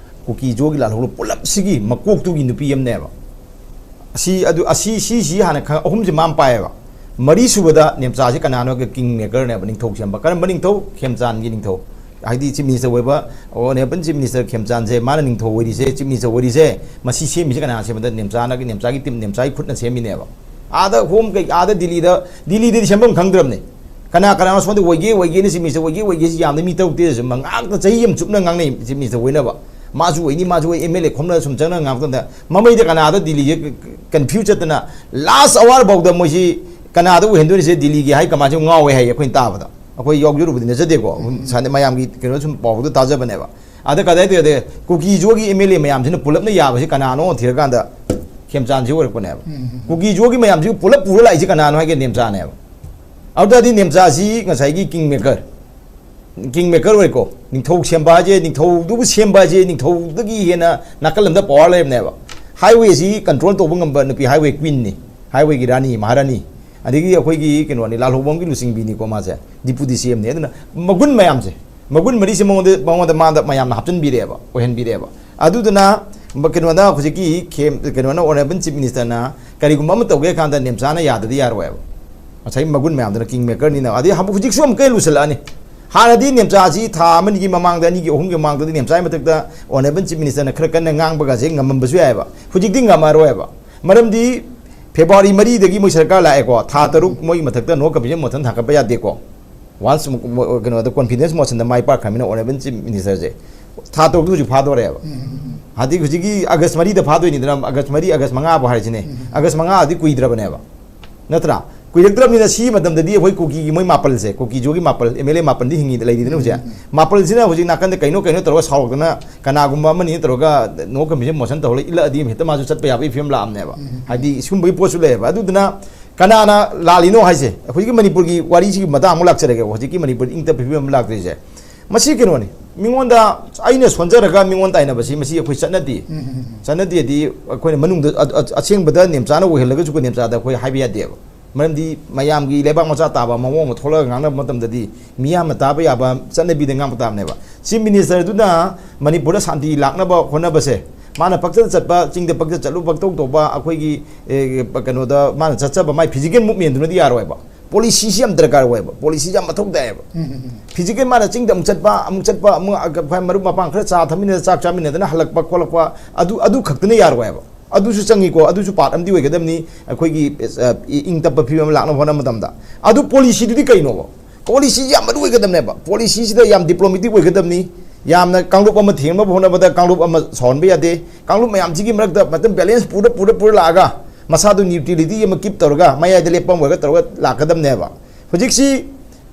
ꯀꯨꯀꯤ ꯖꯣꯒꯤ ꯂꯥꯜꯍꯧꯂꯨꯞ ꯄꯨꯂꯞꯁꯤꯒꯤ ꯃꯀꯣꯛꯇꯨꯒꯤ ꯅꯨꯄꯤ ꯑꯃꯅꯦꯕ꯫ ꯑꯁꯤ, ꯑꯗꯨ, ꯑꯁꯤ, ꯁꯤꯁꯤ ꯍꯥꯟꯅ ꯈꯪ-, ꯑꯍꯨꯝꯁꯤ ꯃꯥꯅ ꯄꯥꯏꯌꯦꯕ꯫ ꯃꯔꯤ ꯁꯨꯕꯗ ꯅꯦꯝꯆꯥꯁꯤ ꯀꯅꯥꯅꯣ ꯍꯥꯏꯔꯒ king makerꯅꯦꯕ, ꯅꯤꯡꯊꯧ ꯁꯦꯝꯕ꯫ ꯀꯔꯝꯕ ꯅꯤꯡꯊꯧ? ꯈꯦꯝꯆꯥꯟꯒꯤ ꯅꯤꯡꯊꯧ꯫ ꯍꯥꯏꯗꯤ ꯆꯤꯐ ꯃꯤꯅꯤꯁꯇꯔ ꯑꯣꯏꯕ ꯑꯣꯅꯦꯕꯜ ꯆꯤꯐ ꯃꯤꯅꯤꯁꯇꯔ ꯈꯦꯝꯆꯥꯟꯁꯦ, ꯃꯥꯅ ꯅꯤꯡꯊꯧ ꯑꯣꯏꯔꯤꯁꯦ, ꯆꯤꯐ ꯃꯤꯅꯤꯁꯇꯔ ꯑꯣꯏꯔꯤꯁꯦ, ꯃꯁꯤ ꯁꯦꯝꯃꯤꯁꯦ ꯀꯅꯥꯅ ꯁꯦꯝꯕꯗ? ꯅꯦꯝꯆꯥꯅ, ꯅꯦꯝꯆꯥꯒꯤ ꯇꯤꯝ, ꯅꯦꯝꯆꯥꯒꯤ ꯈꯨꯠꯅ ꯁꯦꯝꯃꯤꯅꯦꯕ꯫ ꯑꯥꯗ ꯍꯣꯝ ꯀꯩ, ꯑꯥꯗ ꯗꯤꯜꯂꯤꯗ, ꯗꯤꯜꯂꯤꯗꯗꯤ ꯁꯦꯝꯐꯝ ꯈꯪꯗ꯭ꯔꯕꯅꯦ꯫ ꯀꯅꯥ ꯀꯅꯥꯅꯣ ꯁꯣꯝꯗ ꯑꯣꯏꯒꯦ ꯑꯣꯏꯒꯦꯅ ꯆꯤꯐ ꯃꯤꯅꯤꯁꯇꯔ ꯑꯣꯏꯒꯦ ꯑꯣꯏꯒꯦꯁꯤ ꯌꯥꯝꯅ ꯃꯤ ꯇꯔꯨꯛ ꯇꯔꯦꯠꯁꯨ ꯉꯥꯛꯇ ꯆꯍꯤ ꯑꯃ ꯆꯨꯞꯅ ꯉꯥꯡꯅꯩ ꯆꯤꯐ ꯃꯤꯅꯤꯁꯇꯔ ꯑꯣꯏꯅꯕ꯫ ꯃꯥꯁꯨ ꯑꯣꯏꯅꯤ, ꯃꯥꯁꯨ ꯑꯣꯏ, ꯑꯦꯝ ꯑꯦꯜ ꯑꯦ ꯈꯣꯝꯂꯒ ꯁꯨꯝ ꯆꯪꯅ ꯉꯥꯡꯉꯛꯇꯗ ꯃꯃꯩꯗ ꯀꯅꯥꯗ ꯗꯤꯜꯂꯤꯁꯦ ꯀꯟꯐ꯭ꯌꯨꯁ ꯆꯠꯇꯅ ꯂꯥꯁ ꯑꯋꯥꯔ ꯐꯥꯎꯗ ꯃꯣꯏꯁꯤ ꯀꯅꯥꯗ ꯑꯣꯏꯍꯟꯗꯣꯏꯅꯣꯁꯦ ꯗꯤꯜꯂꯤꯒꯤ ꯍꯥꯏ ꯀꯃꯥꯟꯁꯦ ꯉꯥꯎꯋꯦ ꯍꯥꯏꯌꯦ ꯑꯩꯈꯣꯏꯅ ꯇꯥꯕꯗ꯫ ꯑꯩꯈꯣꯏ ꯌꯥꯎꯖꯔꯨꯕꯗꯤ ꯅꯠꯆꯗꯦꯀꯣ, ꯁꯥꯟꯅ ꯃꯌꯥꯝꯒꯤ ꯀꯩꯅꯣ ꯁꯨꯝ ꯄꯥꯎꯗ ꯇꯥꯖꯕꯅꯦꯕ꯫ ꯑꯗ ꯀꯗꯥꯏ ꯇꯧꯔꯗꯤ ꯀꯨꯀꯤ ꯖꯣꯒꯤ ꯑꯦꯝ ꯑꯦꯜ ꯑꯦ ꯃꯌꯥꯝꯁꯤꯅ ꯄꯨꯂꯞꯅ ꯌꯥꯕꯁꯤ ꯀꯅꯥꯅꯣ ꯊꯤꯔꯀꯥꯟꯗ ꯈꯦꯝꯆꯥꯟꯁꯤ ꯑꯣꯏꯔꯛꯄꯅꯦꯕ꯫ ꯀꯨꯀꯤ ꯖꯣꯒꯤ ꯃꯌꯥꯝꯁꯤ ꯄꯨꯂꯞ ꯄꯨꯔ ꯂꯥꯛꯏꯁꯤ ꯀꯅꯥꯅꯣ ꯍꯥꯏꯒꯦ? ꯅꯦꯝꯆꯥꯅꯦꯕ꯫ ꯑꯗꯨ ꯇꯥꯔꯗꯤ ꯅꯦꯝꯆꯥꯁꯤ ꯉꯁꯥꯏꯒꯤ ꯀꯤꯡ ꯃꯦꯀꯔ, ꯀꯤꯡ ꯃꯦꯀꯔ ꯑꯣꯏꯀꯣ, ꯅꯤꯡꯊꯧ ꯁꯦꯝꯕ ꯍꯥꯏꯁꯦ, ꯅꯤꯡꯊꯧꯗꯨꯕꯨ ꯁꯦꯝꯕ ꯍꯥꯏꯁꯦ, ꯅꯤꯡꯊꯧꯗꯒꯤ ꯍꯦꯟꯅ ꯅꯥꯀꯜ ꯑꯃꯗ ꯄꯋꯥꯔ ꯂꯩꯔꯕꯅꯦꯕ꯫ ꯍꯥꯏꯋꯦꯁꯤ ꯀꯟꯇ꯭ꯔꯣꯜ ꯇꯧꯕ ꯉꯝꯕ ꯅꯨꯄꯤ ꯍꯥꯏꯋꯦ ꯀ꯭ꯋꯤꯟꯅꯤ, ꯍꯥꯏꯋꯦꯒꯤ ꯔꯥꯅꯤ, ꯃꯍꯥꯔꯥꯅꯤ꯫ ꯑꯗꯒꯤ ꯑꯩꯈꯣꯏꯒꯤ ꯀꯩꯅꯣꯅꯤ, ꯂꯥꯜꯍꯧꯕꯝꯒꯤ ꯂꯨꯆꯤꯡꯕꯤꯅꯤꯀꯣ ꯃꯥꯁꯦ, ꯗꯤꯄꯨꯇꯤ ꯁꯤ ꯑꯦꯝꯅꯤ꯫ ꯑꯗꯨꯅ ꯃꯒꯨꯟ ꯃꯌꯥꯝꯁꯦ, ꯃꯒꯨꯟ ꯃꯔꯤꯁꯦ ꯃꯉꯣꯟꯗ, ꯃꯉꯣꯟꯗ ꯃꯥꯗ ꯃꯌꯥꯝꯅ ꯍꯥꯞꯆꯤꯟꯕꯤꯔꯦꯕ, ꯑꯣꯏꯍꯟꯕꯤꯔꯦꯕ꯫ ꯑꯗꯨꯗꯨꯅ ꯃ-, ꯀꯩꯅꯣꯅ ꯍꯧꯖꯤꯛꯀꯤ ꯈꯦꯝ-, ꯀꯩꯅꯣꯅ ꯑꯣꯅꯔꯦꯕꯜ ꯆꯤꯐ ꯃꯤꯅꯤꯁꯇꯔꯅ ꯀꯔꯤꯒꯨꯝꯕ ꯑꯃ ꯇꯧꯒꯦ ꯍꯥꯏ ꯀꯥꯟꯗ ꯅꯦꯝꯆꯥꯅ ꯌꯥꯗꯗꯤ ꯌꯥꯔꯣꯏꯕ꯫ ꯉꯁꯥꯏ ꯃꯒꯨꯟ ꯃꯌꯥꯝꯗꯨꯅ ꯀꯤꯡ ꯃꯦꯀꯔꯅꯤꯅ꯫ ꯑꯗꯩ ꯍꯧ-, ꯍꯧꯖꯤꯛꯁꯨ ꯑꯃꯨꯛꯀ ꯂꯨꯁꯜꯂꯛꯑꯅꯤ꯫ ꯍꯥꯟꯅꯗꯤ ꯅꯦꯝꯆꯥꯁꯤ ꯊꯥ ꯑꯃꯅꯤꯒꯤ ꯃꯃꯥꯡꯗ, ꯑꯅꯤꯒꯤ, ꯑꯍꯨꯝꯒꯤ ꯃꯃꯥꯡꯗꯗꯤ ꯅꯦꯝꯆꯥꯒꯤ ꯃꯊꯛꯇ ꯑꯣꯅꯔꯦꯕꯜ ꯆꯤꯐ ꯃꯤꯅꯤꯁꯇꯔꯅ ꯈꯔ ꯀꯟꯅ ꯉꯥꯡꯕꯒꯁꯦ ꯉꯝꯃꯝꯕꯁꯨ ꯌꯥꯏꯑꯕ꯫ ꯍꯧꯖꯤꯛꯇꯤ ꯉꯝꯃꯔꯣꯏꯕ꯫ ꯃꯔꯝꯗꯤ ꯐꯦꯕ꯭ꯔꯨꯋꯥꯔꯤ ꯃꯔꯤꯗꯒꯤ ꯃꯣꯏ ꯁꯔꯀꯥꯔ ꯂꯥꯛꯑꯦꯀꯣ, ꯊꯥ ꯇꯔꯨꯛ ꯃꯣꯏꯒꯤ ꯃꯊꯛꯇ ꯅꯣ ꯀꯟꯐꯤꯗꯦꯟꯁ ꯃꯣꯁꯟ ꯊꯥꯡꯒꯠꯄ ꯌꯥꯗꯦꯀꯣ꯫ ꯋꯥꯟꯁ ꯀꯩꯅꯣꯗ ꯀꯣꯟꯐꯤꯗꯦꯟꯁ ꯃꯣꯁꯟꯗ ꯃꯥꯏ ꯄꯥꯛꯈ꯭ꯔꯕꯅꯤꯅ ꯑꯣꯅꯔꯦꯕꯜ ꯆꯤꯐ ꯃꯤꯅꯤꯁꯇꯔꯁꯦ ꯊꯥ ꯇꯔꯨꯛꯇꯨ ꯍꯧꯖꯤꯛ ꯐꯥꯗꯣꯔꯦꯕ꯫ ꯍꯥꯏꯗꯤ ꯍꯧꯖꯤꯛꯀꯤ ꯑꯥꯒꯁ ꯃꯔꯤꯗ ꯐꯥꯗꯣꯏꯅꯤꯗꯅ, ꯑꯥꯒꯁ ꯃꯔꯤ, ꯑꯥꯒꯁ ꯃꯉꯥ ꯐꯥꯎ ꯍꯥꯏꯔꯤꯁꯤꯅꯦ꯫ ꯑꯥꯒꯁ ꯃꯉꯥꯗꯤ ꯀꯨꯏꯗ꯭ꯔꯕꯅꯦꯕ, ꯅꯠꯇ꯭ꯔꯥ? ꯀꯨꯏꯔꯛꯇ꯭ꯔꯕꯅꯤꯅ ꯁꯤꯒꯤ ꯃꯇꯝꯗꯗꯤ ꯑꯩꯈꯣꯏ ꯀꯨꯀꯤꯒꯤ ꯃꯣꯏ ꯃꯥꯄꯜꯁꯦ, ꯀꯨꯀꯤ ꯖꯣꯒꯤ ꯃꯥꯄꯜ, ꯑꯦꯝ ꯑꯦꯜ ꯑꯦ ꯃꯥꯄꯜꯗꯤ ꯍꯤꯡꯉꯤꯗ, ꯂꯩꯔꯤꯗꯅ ꯍꯧꯖꯤꯛ꯫ ꯃꯥꯄꯜꯁꯤꯅ ꯍꯧꯖꯤꯛ ꯅꯥꯀꯟꯗ ꯀꯩꯅꯣ ꯀꯩꯅꯣ ꯇꯧꯔꯒ ꯁꯥꯎꯔꯛꯇꯅ ꯀꯅꯥꯒꯨꯝꯕ ꯑꯃꯅꯤ ꯇꯧꯔꯒ ꯅꯣ ꯀꯟꯐꯤꯗꯦꯟꯁ ꯃꯣꯁꯟ ꯇꯧꯔꯒ ꯏꯜꯂꯛꯑꯗꯤ ꯍꯦꯛꯇ ꯃꯥꯁꯨ ꯆꯠꯄ ꯌꯥꯕꯒꯤ ꯐꯤꯕꯝ ꯂꯥꯛꯑꯕꯅꯦꯕ꯫ ꯍꯥꯏꯗꯤ ꯁꯤꯒꯨꯝꯕꯒꯤ ꯄꯣꯠꯁꯨ ꯂꯩꯌꯦꯕ꯫ ꯑꯗꯨꯗꯨꯅ ꯀꯅꯥꯅ ꯂꯥꯜꯂꯤꯅꯣ ꯍꯥꯏꯁꯦ, ꯑꯩꯈꯣꯏꯒꯤ ꯃꯅꯤꯄꯨꯔꯒꯤ ꯋꯥꯔꯤꯁꯤꯒꯤ ꯃꯇꯥꯡ ꯑꯃꯨꯛ ꯂꯥꯛꯆꯔꯒꯦ꯫ ꯍꯧꯖꯤꯛꯀꯤ ꯃꯅꯤꯄꯨꯔ ꯏꯪ ꯇꯞꯄ ꯐꯤꯕꯝ ꯑꯃ ꯂꯥꯛꯇ꯭ꯔꯤꯁꯦ, ꯃꯁꯤ ꯀꯩꯅꯣꯅꯤ꯫ ꯃꯤꯉꯣꯟꯗ ꯑꯩꯅ ꯁꯣꯟꯖꯔꯒ ꯃꯤꯉꯣꯟ ꯇꯥꯏꯅꯕꯁꯤ, ꯃꯁꯤ ꯑꯩꯈꯣꯏ ꯆꯠꯅꯗꯦ꯫ ꯆꯠꯅꯗꯦꯗꯤ ꯑꯩꯈꯣꯏꯅ ꯃꯅꯨꯡꯗ ꯑ-, ꯑ-, ꯑꯁꯦꯡꯕꯗ ꯅꯦꯝꯆꯥꯅ ꯑꯣꯏꯍꯜꯂꯒꯁꯨ ꯑꯩꯈꯣꯏ ꯅꯦꯝꯆꯥꯗ ꯑꯩꯈꯣꯏ ꯍꯥꯏꯕ ꯌꯥꯗꯦꯕ꯫ ꯃꯔꯝꯗꯤ ꯃꯌꯥꯝꯒꯤ ꯂꯩꯕꯥꯛ ꯃꯆꯥ ꯇꯥꯕ ꯃꯑꯣꯡ ꯑꯃ ꯊꯣꯛꯂꯒ ꯉꯥꯡꯅꯕ ꯃꯇꯝꯗꯗꯤ ꯃꯤꯌꯥꯝꯅ ꯇꯥꯕ ꯌꯥꯕ ꯆꯠꯅꯕꯤꯗ ꯉꯥꯡꯕ ꯇꯥꯕꯅꯦꯕ꯫ ꯆꯤꯐ ꯃꯤꯅꯤꯁꯇꯔꯗꯨꯅ ꯃꯅꯤꯄꯨꯔꯗ ꯁꯥꯟꯇꯤ ꯂꯥꯛꯅꯕ ꯍꯣꯠꯅꯕꯁꯦ, ꯃꯥꯅ ꯄꯪꯆꯠ ꯆꯠꯄ, ꯆꯤꯡꯗ ꯄꯪꯆꯠ ꯆꯠꯂꯨ, ꯄꯪꯇꯧ ꯇꯧꯕ, ꯑꯩꯈꯣꯏꯒꯤ, ꯑꯦ, ꯀꯩꯅꯣꯗ ꯃꯥꯅ ꯆꯠꯆꯕ ꯃꯥꯏ ꯐꯤꯖꯤꯀꯦꯜ ꯃꯨꯞꯃꯦꯟꯗꯨꯅꯗꯤ ꯌꯥꯔꯣꯏꯕ꯫ ꯄꯣꯂꯤꯁꯤꯁꯤ ꯌꯥꯝ ꯗꯔꯀꯥꯔ ꯑꯣꯏꯌꯦꯕ, ꯄꯣꯂꯤꯁꯤꯁꯤ ꯌꯥꯝ ꯃꯊꯧ ꯇꯥꯏꯌꯦꯕ꯫ ꯐꯤꯖꯤꯀꯦꯜ ꯃꯥꯅ ꯆꯤꯡꯗ ꯑꯃꯨꯛ ꯆꯠꯄ, ꯑꯃꯨꯛ ꯆꯠꯄ, ꯑꯃꯨꯛ ꯑꯩꯈꯣꯏ ꯃꯔꯨꯞ ꯃꯄꯥꯡ ꯈꯔ ꯆꯥ ꯊꯛꯃꯤꯟꯅꯗꯅ, ꯆꯥꯛ ꯆꯥꯃꯤꯟꯅꯗꯅ ꯍꯜꯂꯛꯄ ꯈꯣꯠꯂꯛꯄ, ꯑꯗꯨ, ꯑꯗꯨ ꯈꯛꯇꯅ ꯌꯥꯔꯣꯏꯕ꯫ ꯑꯗꯨꯁꯨ ꯆꯪꯉꯤꯀꯣ, ꯑꯗꯨꯁꯨ ꯄꯥꯔꯠ ꯑꯃꯗꯤ ꯑꯣꯏꯒꯗꯕꯅꯤ ꯑꯩꯈꯣꯏꯒꯤ, ꯑ, ꯏ-, ꯏꯪ ꯇꯞꯄ ꯐꯤꯕꯝ ꯑꯃ ꯂꯥꯛꯅꯕ ꯍꯣꯠꯅꯕ ꯃꯇꯝꯗ꯫ ꯑꯗꯨ ꯄꯣꯂꯤꯁꯤꯗꯨꯗꯤ ꯀꯩꯅꯣꯕ? ꯄꯣꯂꯤꯁꯤꯁꯤ ꯌꯥꯝ ꯃꯔꯨ ꯑꯣꯏꯒꯗꯕꯅꯦꯕ꯫ ꯄꯣꯂꯤꯁꯤꯁꯤꯗ ꯌꯥꯝ ꯗꯤꯄ꯭ꯂꯣꯃꯦꯇꯤꯛ ꯑꯣꯏꯒꯗꯕꯅꯤ꯫ ꯌꯥꯝꯅ ꯀꯥꯡꯂꯨꯞ ꯑꯃ ꯊꯦꯡꯅꯕ ꯍꯣꯠꯅꯕꯗ ꯀꯥꯡꯂꯨꯞ ꯑꯃ ꯁꯥꯎꯍꯟꯕ ꯌꯥꯗꯦ꯫ ꯀꯥꯡꯂꯨꯞ ꯃꯌꯥꯝꯁꯤꯒꯤ ꯃꯔꯛꯇ ꯃꯇꯝ ꯕꯦꯂꯦꯟꯁ ꯄꯨꯔ, ꯄꯨꯔ, ꯄꯨꯔ ꯂꯥꯛꯑꯒ ꯃꯁꯥꯗꯨ ꯅ꯭ꯌꯨꯇ꯭ꯔꯦꯂꯤꯇꯤ ꯑꯃ ꯀꯤꯞ ꯇꯧꯔꯒ ꯃꯌꯥꯏꯗ ꯂꯦꯞꯄ ꯑꯃ ꯑꯣꯏꯔꯒ ꯇꯧꯔꯒ ꯂꯥꯛꯀꯗꯕꯅꯦꯕ꯫ ꯍꯧꯖꯤꯛꯁꯤ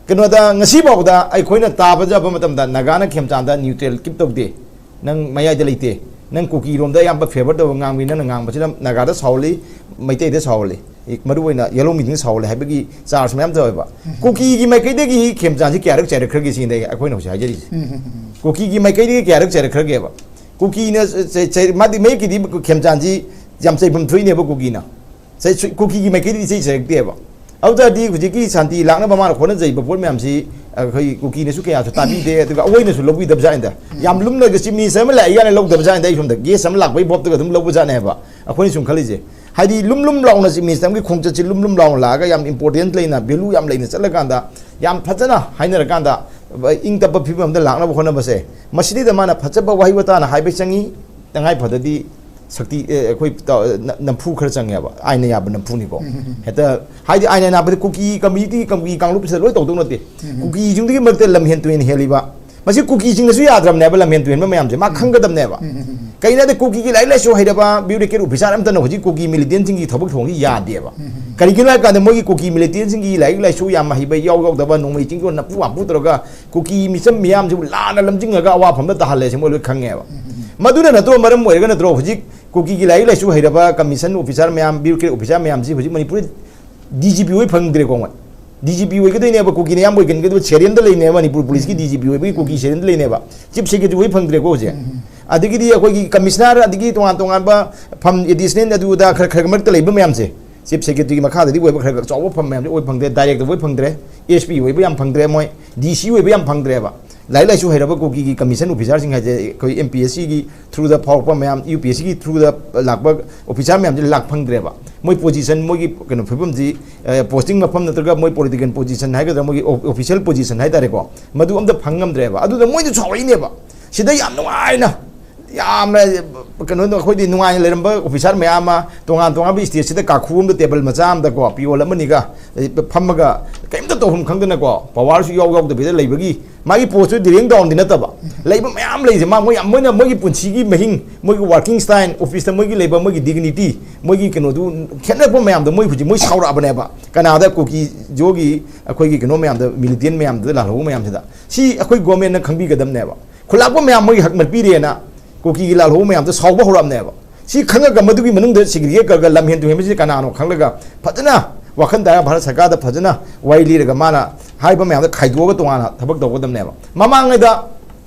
ꯀꯩꯅꯣꯗ, ꯉꯁꯤꯐꯥꯎꯗ ꯑꯩꯈꯣꯏꯅ ꯇꯥꯕ ꯌꯥꯕ ꯃꯇꯝꯗ ꯅꯥꯒꯥꯅ ꯈꯦꯝꯆꯥꯟꯗ ꯅ꯭ꯌꯨꯇ꯭ꯔꯦꯜ ꯀꯤꯞ ꯇꯧꯗꯦ, ꯅꯪ ꯃꯌꯥꯏꯗ ꯂꯩꯇꯦ, ꯅꯪ ꯀꯨꯀꯤꯔꯣꯝꯗ ꯑꯌꯥꯝꯕ ꯐꯦꯚꯔ ꯇꯧꯕ ꯉꯥꯡꯕꯤ, ꯅꯪꯅ ꯉꯥꯡꯕꯁꯤꯅ ꯅꯥꯒꯥꯗ ꯁꯥꯎꯍꯜꯂꯤ, ꯃꯩꯇꯩꯗ ꯁꯥꯎꯍꯜꯂꯤ, ꯃꯔꯨ ꯑꯣꯏꯅ ꯌꯦꯂꯣꯡ ꯃꯤꯁꯤꯡꯗ ꯁꯥꯎꯍꯜꯂꯤ ꯍꯥꯏꯕꯒꯤ ꯆꯥꯔꯖ ꯃꯌꯥꯝ ꯇꯧꯋꯦꯕ꯫ ꯀꯨꯀꯤꯒꯤ ꯃꯥꯏꯀꯩꯗꯒꯤ ꯈꯦꯝꯆꯥꯟꯁꯤ ꯀꯌꯥꯔꯛ ꯆꯩꯔꯛꯈ꯭ꯔꯒꯦ ꯁꯤꯅꯤ ꯑꯩꯈꯣꯏꯅ ꯍꯧꯖꯤꯛ ꯍꯥꯏꯖꯔꯤꯁꯦ꯫ ꯀꯨꯀꯤꯒꯤ ꯃꯥꯏꯀꯩꯗꯒꯤ ꯀꯌꯥꯔꯛ ꯆꯩꯔꯛꯈ꯭ꯔꯒꯦꯕ? ꯀꯨꯀꯤꯅ ꯆꯩ-, ꯆꯩ-, ꯃꯥꯗꯤ ꯃꯌꯦꯛꯀꯤꯗꯤ ꯈꯦꯝꯆꯥꯟꯁꯤ ꯌꯥꯝ ꯆꯩꯐꯝ ꯊꯣꯛꯏꯅꯦꯕ ꯀꯨꯀꯤꯅ꯫ ꯆꯩ-, ꯀꯨꯀꯤꯒꯤ ꯃꯥꯏꯀꯩꯗꯗꯤ ꯏꯆꯩ ꯆꯩꯔꯛꯇꯦꯕ꯫ ꯑꯗꯨ ꯇꯥꯔꯗꯤ ꯍꯧꯖꯤꯛꯀꯤ ꯁꯥꯟꯇꯤ ꯂꯥꯛꯅꯕ ꯃꯥꯅ ꯍꯣꯠꯅꯖꯔꯤꯕ ꯄꯣꯠ ꯃꯌꯥꯝꯁꯤ ꯑꯩꯈꯣꯏ ꯀꯨꯀꯤꯅꯁꯨ ꯀꯌꯥꯁꯨ ꯇꯥꯕꯤꯗꯦ, ꯑꯗꯨꯒ ꯑꯋꯣꯏꯅꯁꯨ ꯂꯧꯕꯤꯗꯕ ꯖꯥꯠꯅꯤꯗ꯫ ꯌꯥꯝ ꯂꯨꯝꯅꯒ ꯆꯤꯞ ꯃꯤꯅꯤꯁꯇꯔ ꯑꯃ ꯂꯥꯛꯏ ꯀꯥꯏꯅ ꯂꯧꯗꯕ ꯖꯥꯠꯅꯤꯗ꯫ ꯑꯩ ꯁꯣꯝꯗ ꯒꯦꯁ ꯑꯃ ꯂꯥꯛꯄꯒꯤ ꯚꯣꯞꯇꯒ ꯑꯗꯨꯝ ꯂꯧꯕ ꯖꯥꯠꯅꯦꯕ꯫ ꯑꯩꯈꯣꯏꯅ ꯁꯨꯝ ꯈꯜꯂꯤꯁꯦ, ꯍꯥꯏꯗꯤ ꯂꯨꯝ ꯂꯨꯝ ꯂꯥꯎꯅ ꯆꯤꯞ ꯃꯤꯅꯤꯁꯇꯔ ꯑꯃꯒꯤ ꯈꯣꯡꯆꯠꯁꯤ ꯂꯨꯝ ꯂꯨꯝ ꯂꯥꯎꯅ ꯂꯥꯛꯑꯒ ꯌꯥꯝ ꯏꯝꯄꯣꯔꯇꯦꯟꯁ ꯂꯩꯅ, ꯚꯦꯂꯨ ꯌꯥꯝ ꯂꯩꯅ ꯆꯠꯂꯀꯥꯟꯗ, ꯌꯥꯝ ꯐꯖꯅ ꯍꯥꯏꯅꯔꯀꯥꯟꯗ, ꯏꯪ ꯇꯞꯄ ꯐꯤꯕꯝ ꯑꯃꯗ ꯂꯥꯛꯅꯕ ꯍꯣꯠꯅꯕꯁꯦ, ꯃꯁꯤꯗꯩꯗ ꯃꯥꯅ ꯐꯖꯕ ꯋꯥꯍꯩ ꯋꯥꯇꯥꯅ ꯍꯥꯏꯕ ꯆꯪꯉꯤ꯫ ꯇꯉꯥꯏ ꯐꯗꯗꯤ ꯁꯛꯇꯤ, ꯑꯦ, ꯑꯩꯈꯣꯏ ꯇ-, ꯅ-, ꯅꯝꯐꯨ ꯈꯔ ꯆꯪꯉꯦꯕ, ꯑꯥꯏꯟꯅ ꯌꯥꯕ ꯅꯝꯐꯨꯅꯤꯀꯣ꯫ ꯍꯦꯛꯇ, ꯍꯥꯏꯗꯤ ꯑꯥꯏꯟꯅ ꯌꯥꯕꯗꯤ ꯀꯨꯀꯤ ꯀꯝꯃ꯭ꯌꯨꯅꯤꯇꯤ, ꯀꯨꯀꯤ ꯀꯥꯡꯂꯨꯞꯁꯤꯗ ꯂꯣꯏ ꯇꯧꯗꯧ ꯅꯠꯇꯦ꯫ ꯀꯨꯀꯤꯁꯤꯡꯗꯨꯒꯤ ꯃꯔꯛꯇ ꯂꯝꯍꯦꯟ ꯇꯨꯍꯦꯟ ꯍꯦꯜꯂꯤꯕ, ꯃꯁꯤ ꯀꯨꯀꯤꯁꯤꯡꯅꯁꯨ ꯌꯥꯗ꯭ꯔꯕꯅꯦꯕ, ꯂꯝꯍꯦꯟ ꯇꯨꯍꯦꯟꯕ ꯃꯌꯥꯝꯁꯦ꯫ ꯃꯥ ꯈꯪꯒꯗꯕꯅꯦꯕ꯫ ꯀꯩꯅꯣ ꯍꯥꯏꯗꯤ ꯀꯨꯀꯤꯒꯤ ꯂꯥꯏꯔꯤꯛ ꯂꯥꯏꯁꯨ ꯍꯩꯔꯕ ꯕ꯭ꯌꯨꯔꯣꯀ꯭ꯔꯦꯠ ꯑꯣꯐꯤꯁꯥꯔ ꯑꯝꯇꯅ ꯍꯧꯖꯤꯛ ꯀꯨꯀꯤ ꯃꯤꯂꯤꯇꯦꯟꯁꯤꯡꯒꯤ ꯊꯕꯛ ꯊꯧꯔꯝꯁꯤ ꯌꯥꯗꯦꯕ꯫ ꯀꯔꯤꯒꯤꯅꯣ ꯍꯥꯏ ꯀꯥꯟꯗ ꯃꯣꯏꯒꯤ ꯀꯨꯀꯤ ꯃꯤꯂꯤꯇꯦꯟꯁꯤꯡꯒꯤ ꯂꯥꯏꯔꯤꯛ ꯂꯥꯏꯁꯨ ꯌꯥꯝ ꯍꯩꯕ ꯌꯥꯎ ꯌꯥꯎꯗꯕ, ꯅꯣꯡꯃꯩ ꯆꯤꯡꯗꯣꯟ ꯅꯝꯐꯨ ꯍꯥꯝꯐꯨ ꯇꯧꯔꯒ ꯀꯨꯀꯤ ꯃꯤꯆꯝ ꯃꯤꯌꯥꯝꯁꯤꯕꯨ ꯂꯥꯟꯅ ꯂꯝꯖꯤꯡꯉꯒ ꯑꯋꯥꯐꯝꯗ ꯇꯥꯍꯜꯂꯦ ꯁꯤ ꯃꯣꯏ ꯂꯣꯏ ꯈꯪꯉꯦꯕ꯫ ꯃꯗꯨꯅ ꯅꯠꯇ꯭ꯔꯣ, ꯃꯔꯝ ꯑꯣꯏꯔꯒ ꯅꯠꯇ꯭ꯔꯣ ꯍꯧꯖꯤꯛ ꯀꯨꯀꯤꯒꯤ ꯂꯥꯏꯔꯤꯛ ꯂꯥꯏꯁꯨ ꯍꯩꯔꯕ ꯀꯃꯤꯁꯟ ꯑꯣꯐꯤꯁꯥꯔ ꯃꯌꯥꯝ, ꯕ꯭ꯌꯨꯔꯣꯀ꯭ꯔꯦꯠ ꯑꯣꯐꯤꯁꯥꯔ ꯃꯌꯥꯝꯁꯤ ꯍꯧꯖꯤꯛ ꯃꯅꯤꯄꯨꯔꯗ ꯗꯤ ꯖꯤ ꯄꯤ ꯑꯣꯏ ꯐꯪꯗ꯭ꯔꯦꯀꯣ? ꯃꯣꯏ ꯗꯤ ꯖꯤ ꯄꯤ ꯑꯣꯏꯒꯗꯣꯏꯅꯦꯕ, ꯀꯨꯀꯤꯅ ꯑꯌꯥꯝꯕ ꯑꯣꯏꯒꯟꯒꯗꯕ ꯁꯦꯔꯤꯌꯦꯜꯗ ꯂꯩꯅꯦꯕ, ꯃꯅꯤꯄꯨꯔ ꯄꯨꯂꯤꯁꯀꯤ ꯗꯤ ꯖꯤ ꯄꯤ ꯑꯣꯏꯕꯒꯤ ꯀꯨꯀꯤ ꯁꯦꯔꯤꯌꯦꯜꯗ ꯂꯩꯅꯦꯕ꯫ ꯆꯤꯐ ꯁꯦꯀ꯭ꯔꯦꯇꯔꯤ ꯑꯣꯏ ꯐꯪꯗ꯭ꯔꯦꯀꯣ ꯍꯧꯖꯤꯛ꯫ ꯑꯗꯒꯤꯗꯤ ꯑꯩꯈꯣꯏꯒꯤ ꯀꯃꯤꯁꯅꯔ, ꯑꯗꯒꯤ ꯇꯣꯉꯥꯟ ꯇꯣꯉꯥꯟꯕ ꯐꯝ, ꯑꯦꯗꯤꯁꯅꯦꯜ ꯑꯗꯨ ꯑꯗꯥ ꯈꯔ ꯈꯔ ꯃꯔꯛꯇ ꯂꯩꯕ ꯃꯌꯥꯝꯁꯦ, ꯆꯤꯐ ꯁꯦꯀ꯭ꯔꯦꯇꯔꯤꯒꯤ ꯃꯈꯥꯗꯗꯤ ꯑꯣꯏꯕ ꯈꯔ ꯈꯔ ꯆꯥꯎꯕ ꯐꯝ ꯃꯌꯥꯝꯁꯦ ꯑꯣꯏ ꯐꯪꯗ꯭ꯔꯦ, ꯗꯥꯏꯔꯦꯛꯇꯔ ꯑꯣꯏ ꯐꯪꯗ꯭ꯔꯦ, ꯑꯦꯁ ꯄꯤ ꯑꯣꯏꯕ ꯌꯥꯝ ꯐꯪꯗ꯭ꯔꯦ, ꯃꯣꯏ ꯗꯤ ꯁꯤ ꯑꯣꯏꯕ ꯌꯥꯝ ꯐꯪꯗ꯭ꯔꯦꯕ꯫ ꯂꯥꯏꯔꯤꯛ ꯂꯥꯏꯁꯨ ꯍꯩꯔꯕ ꯀꯨꯀꯤꯒꯤ commission officerꯁꯤꯡ ꯍꯥꯏꯁꯦ ꯑꯩꯈꯣꯏ M P S Cꯒꯤ throughꯗ ꯐꯥꯎꯔꯛꯄ ꯃꯌꯥꯝ, U P S Cꯒꯤ throughꯗ ꯂꯥꯛꯄ officer ꯃꯌꯥꯝꯁꯤ ꯂꯥꯛ ꯐꯪꯗ꯭ꯔꯦꯕ꯫ ꯃꯣꯏ position, ꯃꯣꯏꯒꯤ ꯀꯩꯅꯣ ꯐꯤꯕꯝꯁꯤ, posting ꯃꯐꯝ ꯅꯠꯇ꯭ꯔꯒ ꯃꯣꯏ political position ꯍꯥꯏꯒꯗ꯭ꯔꯥ, ꯃꯣꯏꯒꯤ official position ꯍꯥꯏꯇꯥꯔꯦꯀꯣ, ꯃꯗꯨ ꯑꯝꯇ ꯐꯪ ꯉꯝꯗ꯭ꯔꯦꯕ꯫ ꯑꯗꯨꯗ ꯃꯣꯏꯅ ꯁꯥꯎꯔꯛꯏꯅꯦꯕ꯫ ꯁꯤꯗ ꯌꯥꯝ ꯅꯨꯡꯉꯥꯏꯅ, ꯌꯥꯝꯅ ꯀꯩꯅꯣꯗꯣ, ꯑꯩꯈꯣꯏꯗꯤ ꯅꯨꯡꯉꯥꯏꯅ ꯂꯩꯔꯝꯕ officer ꯃꯌꯥꯝ ꯑꯃ ꯇꯣꯉꯥꯟ ꯇꯣꯉꯥꯟꯕ stateꯁꯤꯗ ꯀꯥꯈꯨ ꯑꯝꯗ table ꯃꯆꯥ ꯑꯝꯗꯀꯣ, peon ꯑꯃꯅꯤꯒ ꯐꯝꯃꯒ ꯀꯩꯝꯇ ꯇꯧꯐꯝ ꯈꯪꯗꯅꯀꯣ, powerꯁꯨ ꯌꯥꯎ ꯌꯥꯎꯗꯕꯤꯗ ꯂꯩꯕꯒꯤ ꯃꯥꯒꯤ postꯇꯨ ꯗꯤꯔꯦꯡ downꯗꯤ ꯅꯠꯇꯕ, ꯂꯩꯕ ꯃꯌꯥꯝ ꯂꯩꯔꯤꯁꯦ, ꯃꯥ, ꯃꯣꯏ, ꯃꯣꯏꯅ ꯃꯣꯏꯒꯤ ꯄꯨꯟꯁꯤꯒꯤ ꯃꯍꯤꯡ, ꯃꯣꯏꯒꯤ working style, officeꯇ ꯃꯣꯏꯒꯤ ꯂꯩꯕ ꯃꯣꯏꯒꯤ dignity, ꯃꯣꯏꯒꯤ ꯀꯩꯅꯣꯗꯨ ꯈꯦꯠꯅꯔꯛꯄ ꯃꯌꯥꯝꯗꯣ ꯃꯣꯏ ꯍꯧꯖꯤꯛ ꯃꯣꯏ ꯁꯥꯎꯔꯛꯑꯕꯅꯦꯕ꯫ ꯀꯅꯥꯗ? ꯀꯨꯀꯤ ꯖꯣꯒꯤ ꯑꯩꯈꯣꯏꯒꯤ ꯀꯩꯅꯣ ꯃꯌꯥꯝꯗ, militant ꯃꯌꯥꯝꯗꯨꯗ ꯂꯥꯜꯍꯧꯕ ꯃꯌꯥꯝꯁꯤꯗ꯫ ꯁꯤ ꯑꯩꯈꯣꯏ governmentꯅ ꯈꯪꯕꯤꯒꯗꯕꯅꯦꯕ꯫ ꯈꯨꯜꯂꯥꯛꯄ ꯃꯌꯥꯝ ꯃꯣꯏꯒꯤ ꯍꯛ ꯃꯠ ꯄꯤꯔꯦꯅ ꯀꯨꯀꯤꯒꯤ ꯂꯥꯜꯍꯧꯕ ꯃꯌꯥꯝꯗꯣ ꯁꯥꯎꯕ ꯍꯧꯔꯛꯑꯕꯅꯦꯕ꯫ ꯁꯤ ꯈꯪꯉꯒ ꯃꯗꯨꯒꯤ ꯃꯅꯨꯡꯗ segregate ꯀꯔꯒ ꯂꯝꯍꯦꯟ ꯇꯨꯍꯦꯟꯕꯁꯤ ꯀꯅꯥꯅꯣ ꯈꯪꯂꯒ ꯐꯖꯅ ꯋꯥꯈꯜ ꯇꯥꯔꯒ ꯚꯥꯔꯠ ꯁꯔꯀꯥꯔꯗ ꯐꯖꯅ ꯋꯥꯔꯤ ꯂꯤꯔꯒ ꯃꯥꯅ ꯍꯥꯏꯕ ꯃꯌꯥꯝꯗꯣ ꯈꯥꯏꯗꯣꯛꯑꯒ ꯇꯣꯉꯥꯟꯅ ꯊꯕꯛ ꯇꯧꯒꯗꯕꯅꯦꯕ꯫ ꯃꯃꯥꯡꯉꯩꯗ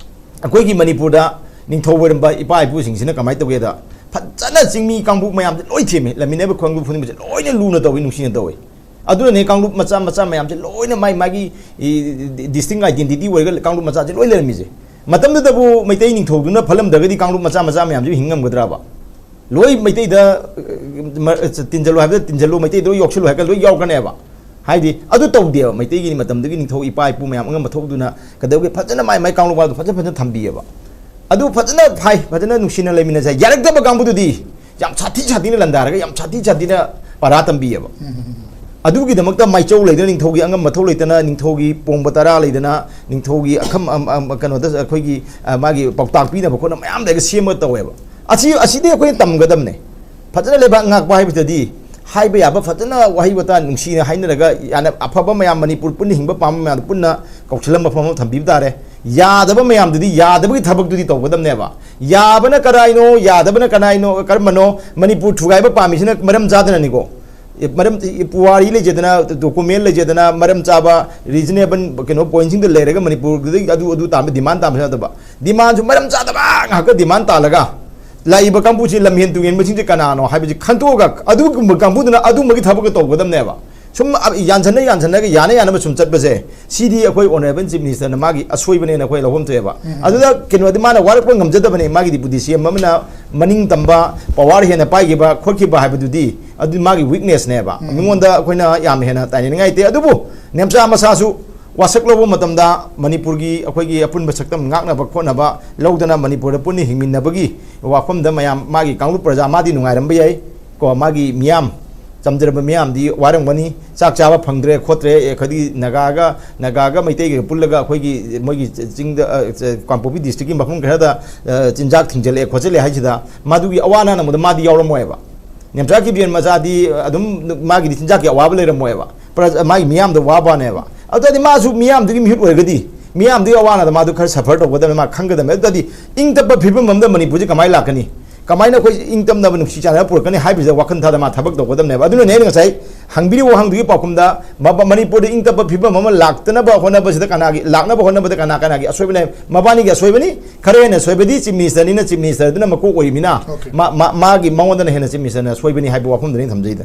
ꯑꯩꯈꯣꯏꯒꯤ ꯃꯅꯤꯄꯨꯔꯗ ꯅꯤꯡꯊꯧ ꯑꯣꯏꯔꯝꯕ ꯏꯄꯥ ꯏꯄꯨꯁꯤꯡꯁꯤꯅ ꯀꯃꯥꯏꯅ ꯇꯧꯒꯦꯗ, ꯐꯖꯅ ꯆꯤꯡꯃꯤ ꯀꯥꯡꯕꯨ ꯃꯌꯥꯝꯁꯦ ꯂꯣꯏ ꯊꯦꯝꯃꯤ, ꯂꯩꯃꯤꯟꯅꯕ ꯈꯨꯡꯒꯪ ꯄꯨꯝꯅꯃꯛꯁꯦ ꯂꯣꯏꯅ ꯂꯨꯅ ꯇꯧꯏ, ꯅꯨꯡꯁꯤꯅ ꯇꯧꯏ꯫ ꯑꯗꯨꯅꯅꯦ ꯀꯥꯡꯂꯨꯞ ꯃꯆꯥ ꯃꯆꯥ ꯃꯌꯥꯝꯁꯦ ꯂꯣꯏꯅ ꯃꯥꯏ ꯃꯥꯒꯤ, ꯏ, distinct identity ꯑꯣꯏꯔꯒ ꯀꯥꯡꯂꯨꯞ ꯃꯆꯥꯁꯦ ꯂꯣꯏ ꯂꯩꯔꯝꯃꯤꯁꯦ꯫ ꯃꯇꯝꯗꯨꯗꯕꯨ ꯃꯩꯇꯩ ꯅꯤꯡꯊꯧꯗꯨꯅ ꯐꯠꯂꯝꯗ꯭ꯔꯒꯗꯤ ꯀꯥꯡꯂꯨꯞ ꯃꯆꯥ ꯃꯆꯥ ꯃꯌꯥꯝꯁꯤꯕꯨ ꯍꯤꯡ ꯉꯝꯒꯗ꯭ꯔꯕ? ꯂꯣꯏ ꯃꯩꯇꯩꯗ, ꯑ, ꯃ-, ꯇꯤꯟꯖꯜꯂꯨ ꯍꯥꯏꯕꯗ ꯇꯤꯟꯖꯜꯂꯨ, ꯃꯩꯇꯩꯗ ꯂꯣꯏ ꯌꯥꯎꯁꯜꯂꯨ ꯍꯥꯏꯔꯒ ꯂꯣꯏ ꯌꯥꯎꯔꯛꯀꯅꯦꯕ꯫ ꯍꯥꯏꯗꯤ ꯑꯗꯨ ꯇꯧꯗꯦꯕ꯫ ꯃꯩꯇꯩꯒꯤ ꯃꯇꯝꯗꯨꯒꯤ ꯅꯤꯡꯊꯧ ꯏꯄꯥ ꯏꯄꯨ ꯃꯌꯥꯝ ꯑꯉꯝꯕ ꯊꯣꯛꯇꯨꯅ ꯀꯩꯗꯧꯒꯦ, ꯐꯖꯅ ꯃꯥꯏ ꯃꯥꯏ ꯀꯥꯡꯂꯨꯞ ꯋꯥꯗꯣ ꯐꯖ ꯐꯖꯅ ꯊꯝꯕꯤꯌꯦꯕ꯫ ꯑꯗꯨ ꯐꯖꯅ ꯐꯩ, ꯐꯖꯅ ꯅꯨꯡꯁꯤꯅ ꯂꯩꯃꯤꯟꯅꯁꯦ꯫ ꯌꯥꯔꯛꯇꯕ ꯀꯥꯡꯕꯨꯗꯨꯗꯤ ꯌꯥꯝ ꯁꯥꯊꯤ ꯁꯥꯊꯤꯅ ꯂꯟꯗꯥꯔꯒ ꯌꯥꯝ ꯁꯥꯊꯤ ꯁꯥꯊꯤꯅ ꯄꯔꯥ ꯇꯝꯕꯤꯌꯦꯕ꯫ ꯑꯗꯨꯒꯤꯗꯃꯛꯇ ꯃꯥꯏꯆꯧ ꯂꯩꯗꯅ, ꯅꯤꯡꯊꯧꯒꯤ ꯑꯉꯝ ꯃꯊꯧ ꯂꯩꯇꯅ, ꯅꯤꯡꯊꯧꯒꯤ ꯄꯣꯡꯕ ꯇꯔꯥ ꯂꯩꯗꯅ, ꯅꯤꯡꯊꯧꯒꯤ ꯑꯈꯝ-, ꯑꯝ-, ꯑꯝ-, ꯀꯩꯅꯣꯗ ꯑꯩꯈꯣꯏꯒꯤ, ꯑ, ꯃꯥꯒꯤ ꯄꯥꯎꯇꯥꯛ ꯄꯤꯅꯕ ꯈꯣꯠꯅꯕ ꯃꯌꯥꯝ ꯂꯩꯔꯒ ꯁꯦꯝꯃꯒ ꯇꯧꯋꯦꯕ꯫ ꯑꯁꯤ, ꯑꯁꯤꯗꯤ ꯑꯩꯈꯣꯏꯅ ꯇꯝꯒꯗꯕꯅꯦ꯫ ꯐꯖꯅ ꯂꯩꯕꯥꯛ ꯉꯥꯛꯄ ꯍꯥꯏꯕꯁꯤꯗꯗꯤ ꯍꯥꯏꯕ ꯌꯥꯕ ꯐꯖꯅ ꯋꯥꯍꯩ ꯋꯥꯇꯥ ꯅꯨꯡꯁꯤꯅ ꯍꯥꯏꯅꯔꯒ, ꯌꯥꯝꯅ ꯑꯐꯕ ꯃꯌꯥꯝ, ꯃꯅꯤꯄꯨꯔ ꯄꯨꯟꯅ ꯍꯤꯡꯕ ꯄꯥꯝꯕ ꯃꯌꯥꯝꯗꯣ ꯄꯨꯟꯅ ꯀꯧꯁꯤꯜꯂ ꯃꯐꯝ ꯑꯃ ꯊꯝꯕꯤꯕ ꯇꯥꯔꯦ꯫ ꯌꯥꯗꯕ ꯃꯌꯥꯝꯗꯨꯗꯤ, ꯌꯥꯗꯕꯒꯤ ꯊꯕꯛꯇꯨꯗꯤ ꯇꯧꯒꯗꯕꯅꯦꯕ꯫ ꯌꯥꯕꯅ ꯀꯔꯥꯏꯅꯣ, ꯌꯥꯗꯕꯅ ꯀꯅꯥꯏꯅꯣ, ꯀꯔꯝꯕꯅꯣ? ꯃꯅꯤꯄꯨꯔ ꯊꯨꯒꯥꯏꯕ ꯄꯥꯝꯃꯤꯁꯤꯅ ꯃꯔꯝ ꯆꯥꯗꯅꯅꯤꯀꯣ꯫ ꯑꯦ, ꯃꯔꯝ, ꯑꯦ, ꯄꯨꯋꯥꯔꯤ ꯂꯩꯖꯗꯅ, document ꯂꯩꯖꯗꯅ, ꯃꯔꯝ ꯆꯥꯕ, reasonable ꯀꯩꯅꯣ pointꯁꯤꯡꯗ ꯂꯩꯔꯒ ꯃꯅꯤꯄꯨꯔꯗꯒꯤ ꯑꯗꯨ, ꯑꯗꯨ ꯇꯥꯟꯕ demand ꯇꯥꯟꯕꯁꯨ ꯅꯠꯇꯕ, demandꯁꯨ ꯃꯔꯝ ꯆꯥꯗꯕ ꯉꯥꯛꯇ demand ꯇꯥꯜꯂꯒ ꯂꯥꯛꯏꯕ ꯀꯥꯡꯕꯨꯁꯤ, ꯂꯝꯍꯦꯟ ꯇꯨꯍꯦꯟꯕꯁꯤꯡꯁꯦ ꯀꯅꯥꯅꯣ ꯍꯥꯏꯕꯁꯤ ꯈꯟꯇꯣꯛꯑꯒ ꯑꯗꯨꯒꯨꯝꯕ ꯀꯥꯡꯕꯨꯗꯨꯅ ꯑꯗꯨꯝꯕꯒꯤ ꯊꯕꯛꯇ ꯇꯧꯒꯗꯕꯅꯦꯕ꯫ ꯁꯨꯝ ꯌꯥꯟꯁꯟꯅ ꯌꯥꯟꯁꯟꯅꯒ ꯌꯥꯅ ꯌꯥꯅꯕ ꯁꯨꯝ ꯆꯠꯄꯁꯦ, ꯁꯤꯗꯤ ꯑꯩꯈꯣꯏ ꯑꯣꯅꯔꯦꯕꯜ ꯆꯤꯐ ꯃꯤꯅꯤꯁꯇꯔꯅ ꯃꯥꯒꯤ ꯑꯁꯣꯏꯕꯅꯦꯅ ꯑꯩꯈꯣꯏ ꯂꯧꯐꯝ ꯊꯣꯛꯑꯦꯕ꯫ ꯑꯗꯨꯗ ꯀꯩꯅꯣꯗꯤ ꯃꯥꯅ ꯋꯥꯔꯛꯄ ꯉꯝꯖꯗꯕꯅꯦ꯫ ꯃꯥꯒꯤ ꯗꯤꯄꯨꯇꯤ ꯁꯤ ꯑꯦꯝ ꯑꯃꯅ ꯃꯅꯤꯡ ꯇꯝꯕ, ꯄꯋꯥꯔ ꯍꯦꯟꯅ ꯄꯥꯏꯈꯤꯕ ꯈꯣꯠꯈꯤꯕ ꯍꯥꯏꯕꯗꯨꯗꯤ ꯑꯗꯨ ꯃꯥꯒꯤ ꯋꯤꯛꯅꯦꯁꯅꯦꯕ꯫ ꯃꯤꯉꯣꯟꯗ ꯑꯩꯈꯣꯏꯅ ꯌꯥꯝ ꯍꯦꯟꯅ ꯇꯥꯏꯅꯅꯤꯡꯉꯥꯏ ꯂꯩꯇꯦ꯫ ꯑꯗꯨꯕꯨ ꯅꯦꯝꯆꯥ ꯃꯁꯥꯁꯨ ꯋꯥꯁꯛ ꯂꯧꯕ ꯃꯇꯝꯗ ꯃꯅꯤꯄꯨꯔꯒꯤ ꯑꯩꯈꯣꯏꯒꯤ ꯑꯄꯨꯟꯕ ꯁꯛꯇꯝ ꯉꯥꯛꯅꯕ ꯈꯣꯠꯅꯕ ꯂꯧꯗꯅ ꯃꯅꯤꯄꯨꯔꯗ ꯄꯨꯟꯅ ꯍꯤꯡꯃꯤꯟꯅꯕꯒꯤ ꯋꯥꯐꯝꯗ ꯃꯌꯥꯝ, ꯃꯥꯒꯤ ꯀꯥꯡꯂꯨꯞ ꯄ꯭ꯔꯖꯥ ꯃꯥꯗꯤ ꯅꯨꯡꯉꯥꯏꯔꯝꯕ ꯌꯥꯏ꯫ ꯀꯣ, ꯃꯥꯒꯤ ꯃꯤꯌꯥꯝ, ꯆꯝꯖꯔꯕ ꯃꯤꯌꯥꯝꯗꯤ ꯋꯥꯔꯝꯒꯅꯤ, ꯆꯥꯛ ꯆꯥꯕ ꯐꯪꯗ꯭ꯔꯦ ꯈꯣꯠꯇ꯭ꯔꯦ, ꯑꯦ, ꯑꯩꯈꯣꯏꯗꯤ ꯅꯥꯒꯥꯒ, ꯅꯥꯒꯥꯒ ꯃꯩꯇꯩꯒ ꯄꯨꯜꯂꯒ ꯑꯩꯈꯣꯏꯒꯤ ꯃꯣꯏꯒꯤ ꯆꯤꯡꯗ, ꯑ, ꯆ-, ꯀꯥꯡꯄꯣꯛꯄꯤ ꯗꯤꯁꯇ꯭ꯔꯤꯛꯀꯤ ꯃꯐꯝ ꯈꯔꯗ, ꯑ, ꯆꯤꯟꯖꯥꯛ ꯊꯤꯡꯖꯤꯜꯂꯛꯑꯦ ꯈꯣꯠꯆꯜꯂꯦ ꯍꯥꯏꯁꯤꯗ ꯃꯗꯨꯒꯤ ꯑꯋꯥ ꯑꯅꯥ ꯅꯪꯕꯗ ꯃꯥꯗꯤ ꯌꯥꯎꯔꯝꯃꯣꯏꯕ꯫ ꯅꯦꯝꯆꯥ ꯀꯤꯕꯦꯟ ꯃꯆꯥꯗꯤ ꯑꯗꯨꯝ ꯃꯥꯒꯤꯗꯤ ꯆꯤꯟꯖꯥꯛꯀꯤ ꯑꯋꯥꯕ ꯂꯩꯔꯝꯃꯣꯏꯕ꯫ ꯄ꯭ꯔꯖ-, ꯃꯥꯒꯤ ꯃꯤꯌꯥꯝꯗ ꯋꯥꯕꯅꯦꯕ꯫ ꯑꯗꯨꯗꯤ ꯃꯥꯁꯨ ꯃꯤꯌꯥꯝꯗꯨꯒꯤ ꯃꯤꯍꯨꯠ ꯑꯣꯏꯔꯒꯗꯤ ꯃꯤꯌꯥꯝꯗꯨꯒꯤ ꯑꯋꯥ ꯑꯅꯥꯗ ꯃꯥꯗꯨ ꯈꯔ ꯁꯐꯔ ꯇꯧꯒꯗꯕꯅꯤ, ꯃꯥ ꯈꯪꯒꯗꯕꯅꯤ꯫ ꯑꯗꯨꯗꯤ ꯏꯪ ꯇꯞꯄ ꯐꯤꯕꯝ ꯑꯃꯗ ꯃꯅꯤꯄꯨꯔꯁꯤ ꯀꯃꯥꯏꯅ ꯂꯥꯛꯀꯅꯤ? ꯀꯃꯥꯏꯅ ꯑꯩꯈꯣꯏ ꯏꯪ ꯇꯞꯅꯕ ꯅꯨꯡꯁꯤ ꯆꯥꯟꯅꯕ ꯄꯨꯔꯛꯀꯅꯤ ꯍꯥꯏꯕꯁꯤꯗ ꯋꯥꯈꯜ ꯊꯥꯗ ꯃꯥ ꯊꯕꯛ ꯇꯧꯒꯗꯕꯅꯦꯕ꯫ ꯑꯗꯨꯅꯅꯦ ꯑꯩꯅ ꯉꯁꯥꯏ ꯍꯪꯕꯤꯔꯤꯕ ꯋꯥꯍꯪꯗꯨꯒꯤ ꯄꯥꯎꯈꯨꯝꯗ ꯃ-, ꯃꯅꯤꯄꯨꯔꯗ ꯏꯪ ꯇꯞꯄ ꯐꯤꯕꯝ ꯑꯃ ꯂꯥꯛꯇꯅꯕ ꯍꯣꯠꯅꯕꯁꯤꯗ ꯀꯅꯥꯒꯤ, ꯂꯥꯛꯅꯕ ꯍꯣꯠꯅꯕꯗ ꯀꯅꯥ ꯀꯅꯥꯒꯤ ꯑꯁꯣꯏꯕ ꯂꯩ? ꯃꯕꯥꯅꯤꯒꯤ ꯑꯁꯣꯏꯕꯅꯤ꯫ ꯈꯔ ꯍꯦꯟꯅ ꯁꯣꯏꯕꯗꯤ ꯆꯤꯐ ꯃꯤꯅꯤꯁꯇꯔꯅꯤꯅ, ꯆꯤꯐ ꯃꯤꯅꯤꯁꯇꯔꯗꯨꯅ ꯃꯀꯣꯛ ꯑꯣꯏꯔꯤꯃꯤꯅ ꯃꯥ-, ꯃꯥ-, ꯃꯥꯒꯤ, ꯃꯉꯣꯟꯗꯅ ꯍꯦꯟꯅ ꯆꯤꯐ ꯃꯤꯅꯤꯁꯇꯔꯅ ꯁꯣꯏꯕꯅꯤ ꯍꯥꯏꯕ ꯋꯥꯐꯝꯗꯨꯅꯤ ꯑꯩꯅ ꯊꯝꯖꯩꯗ꯫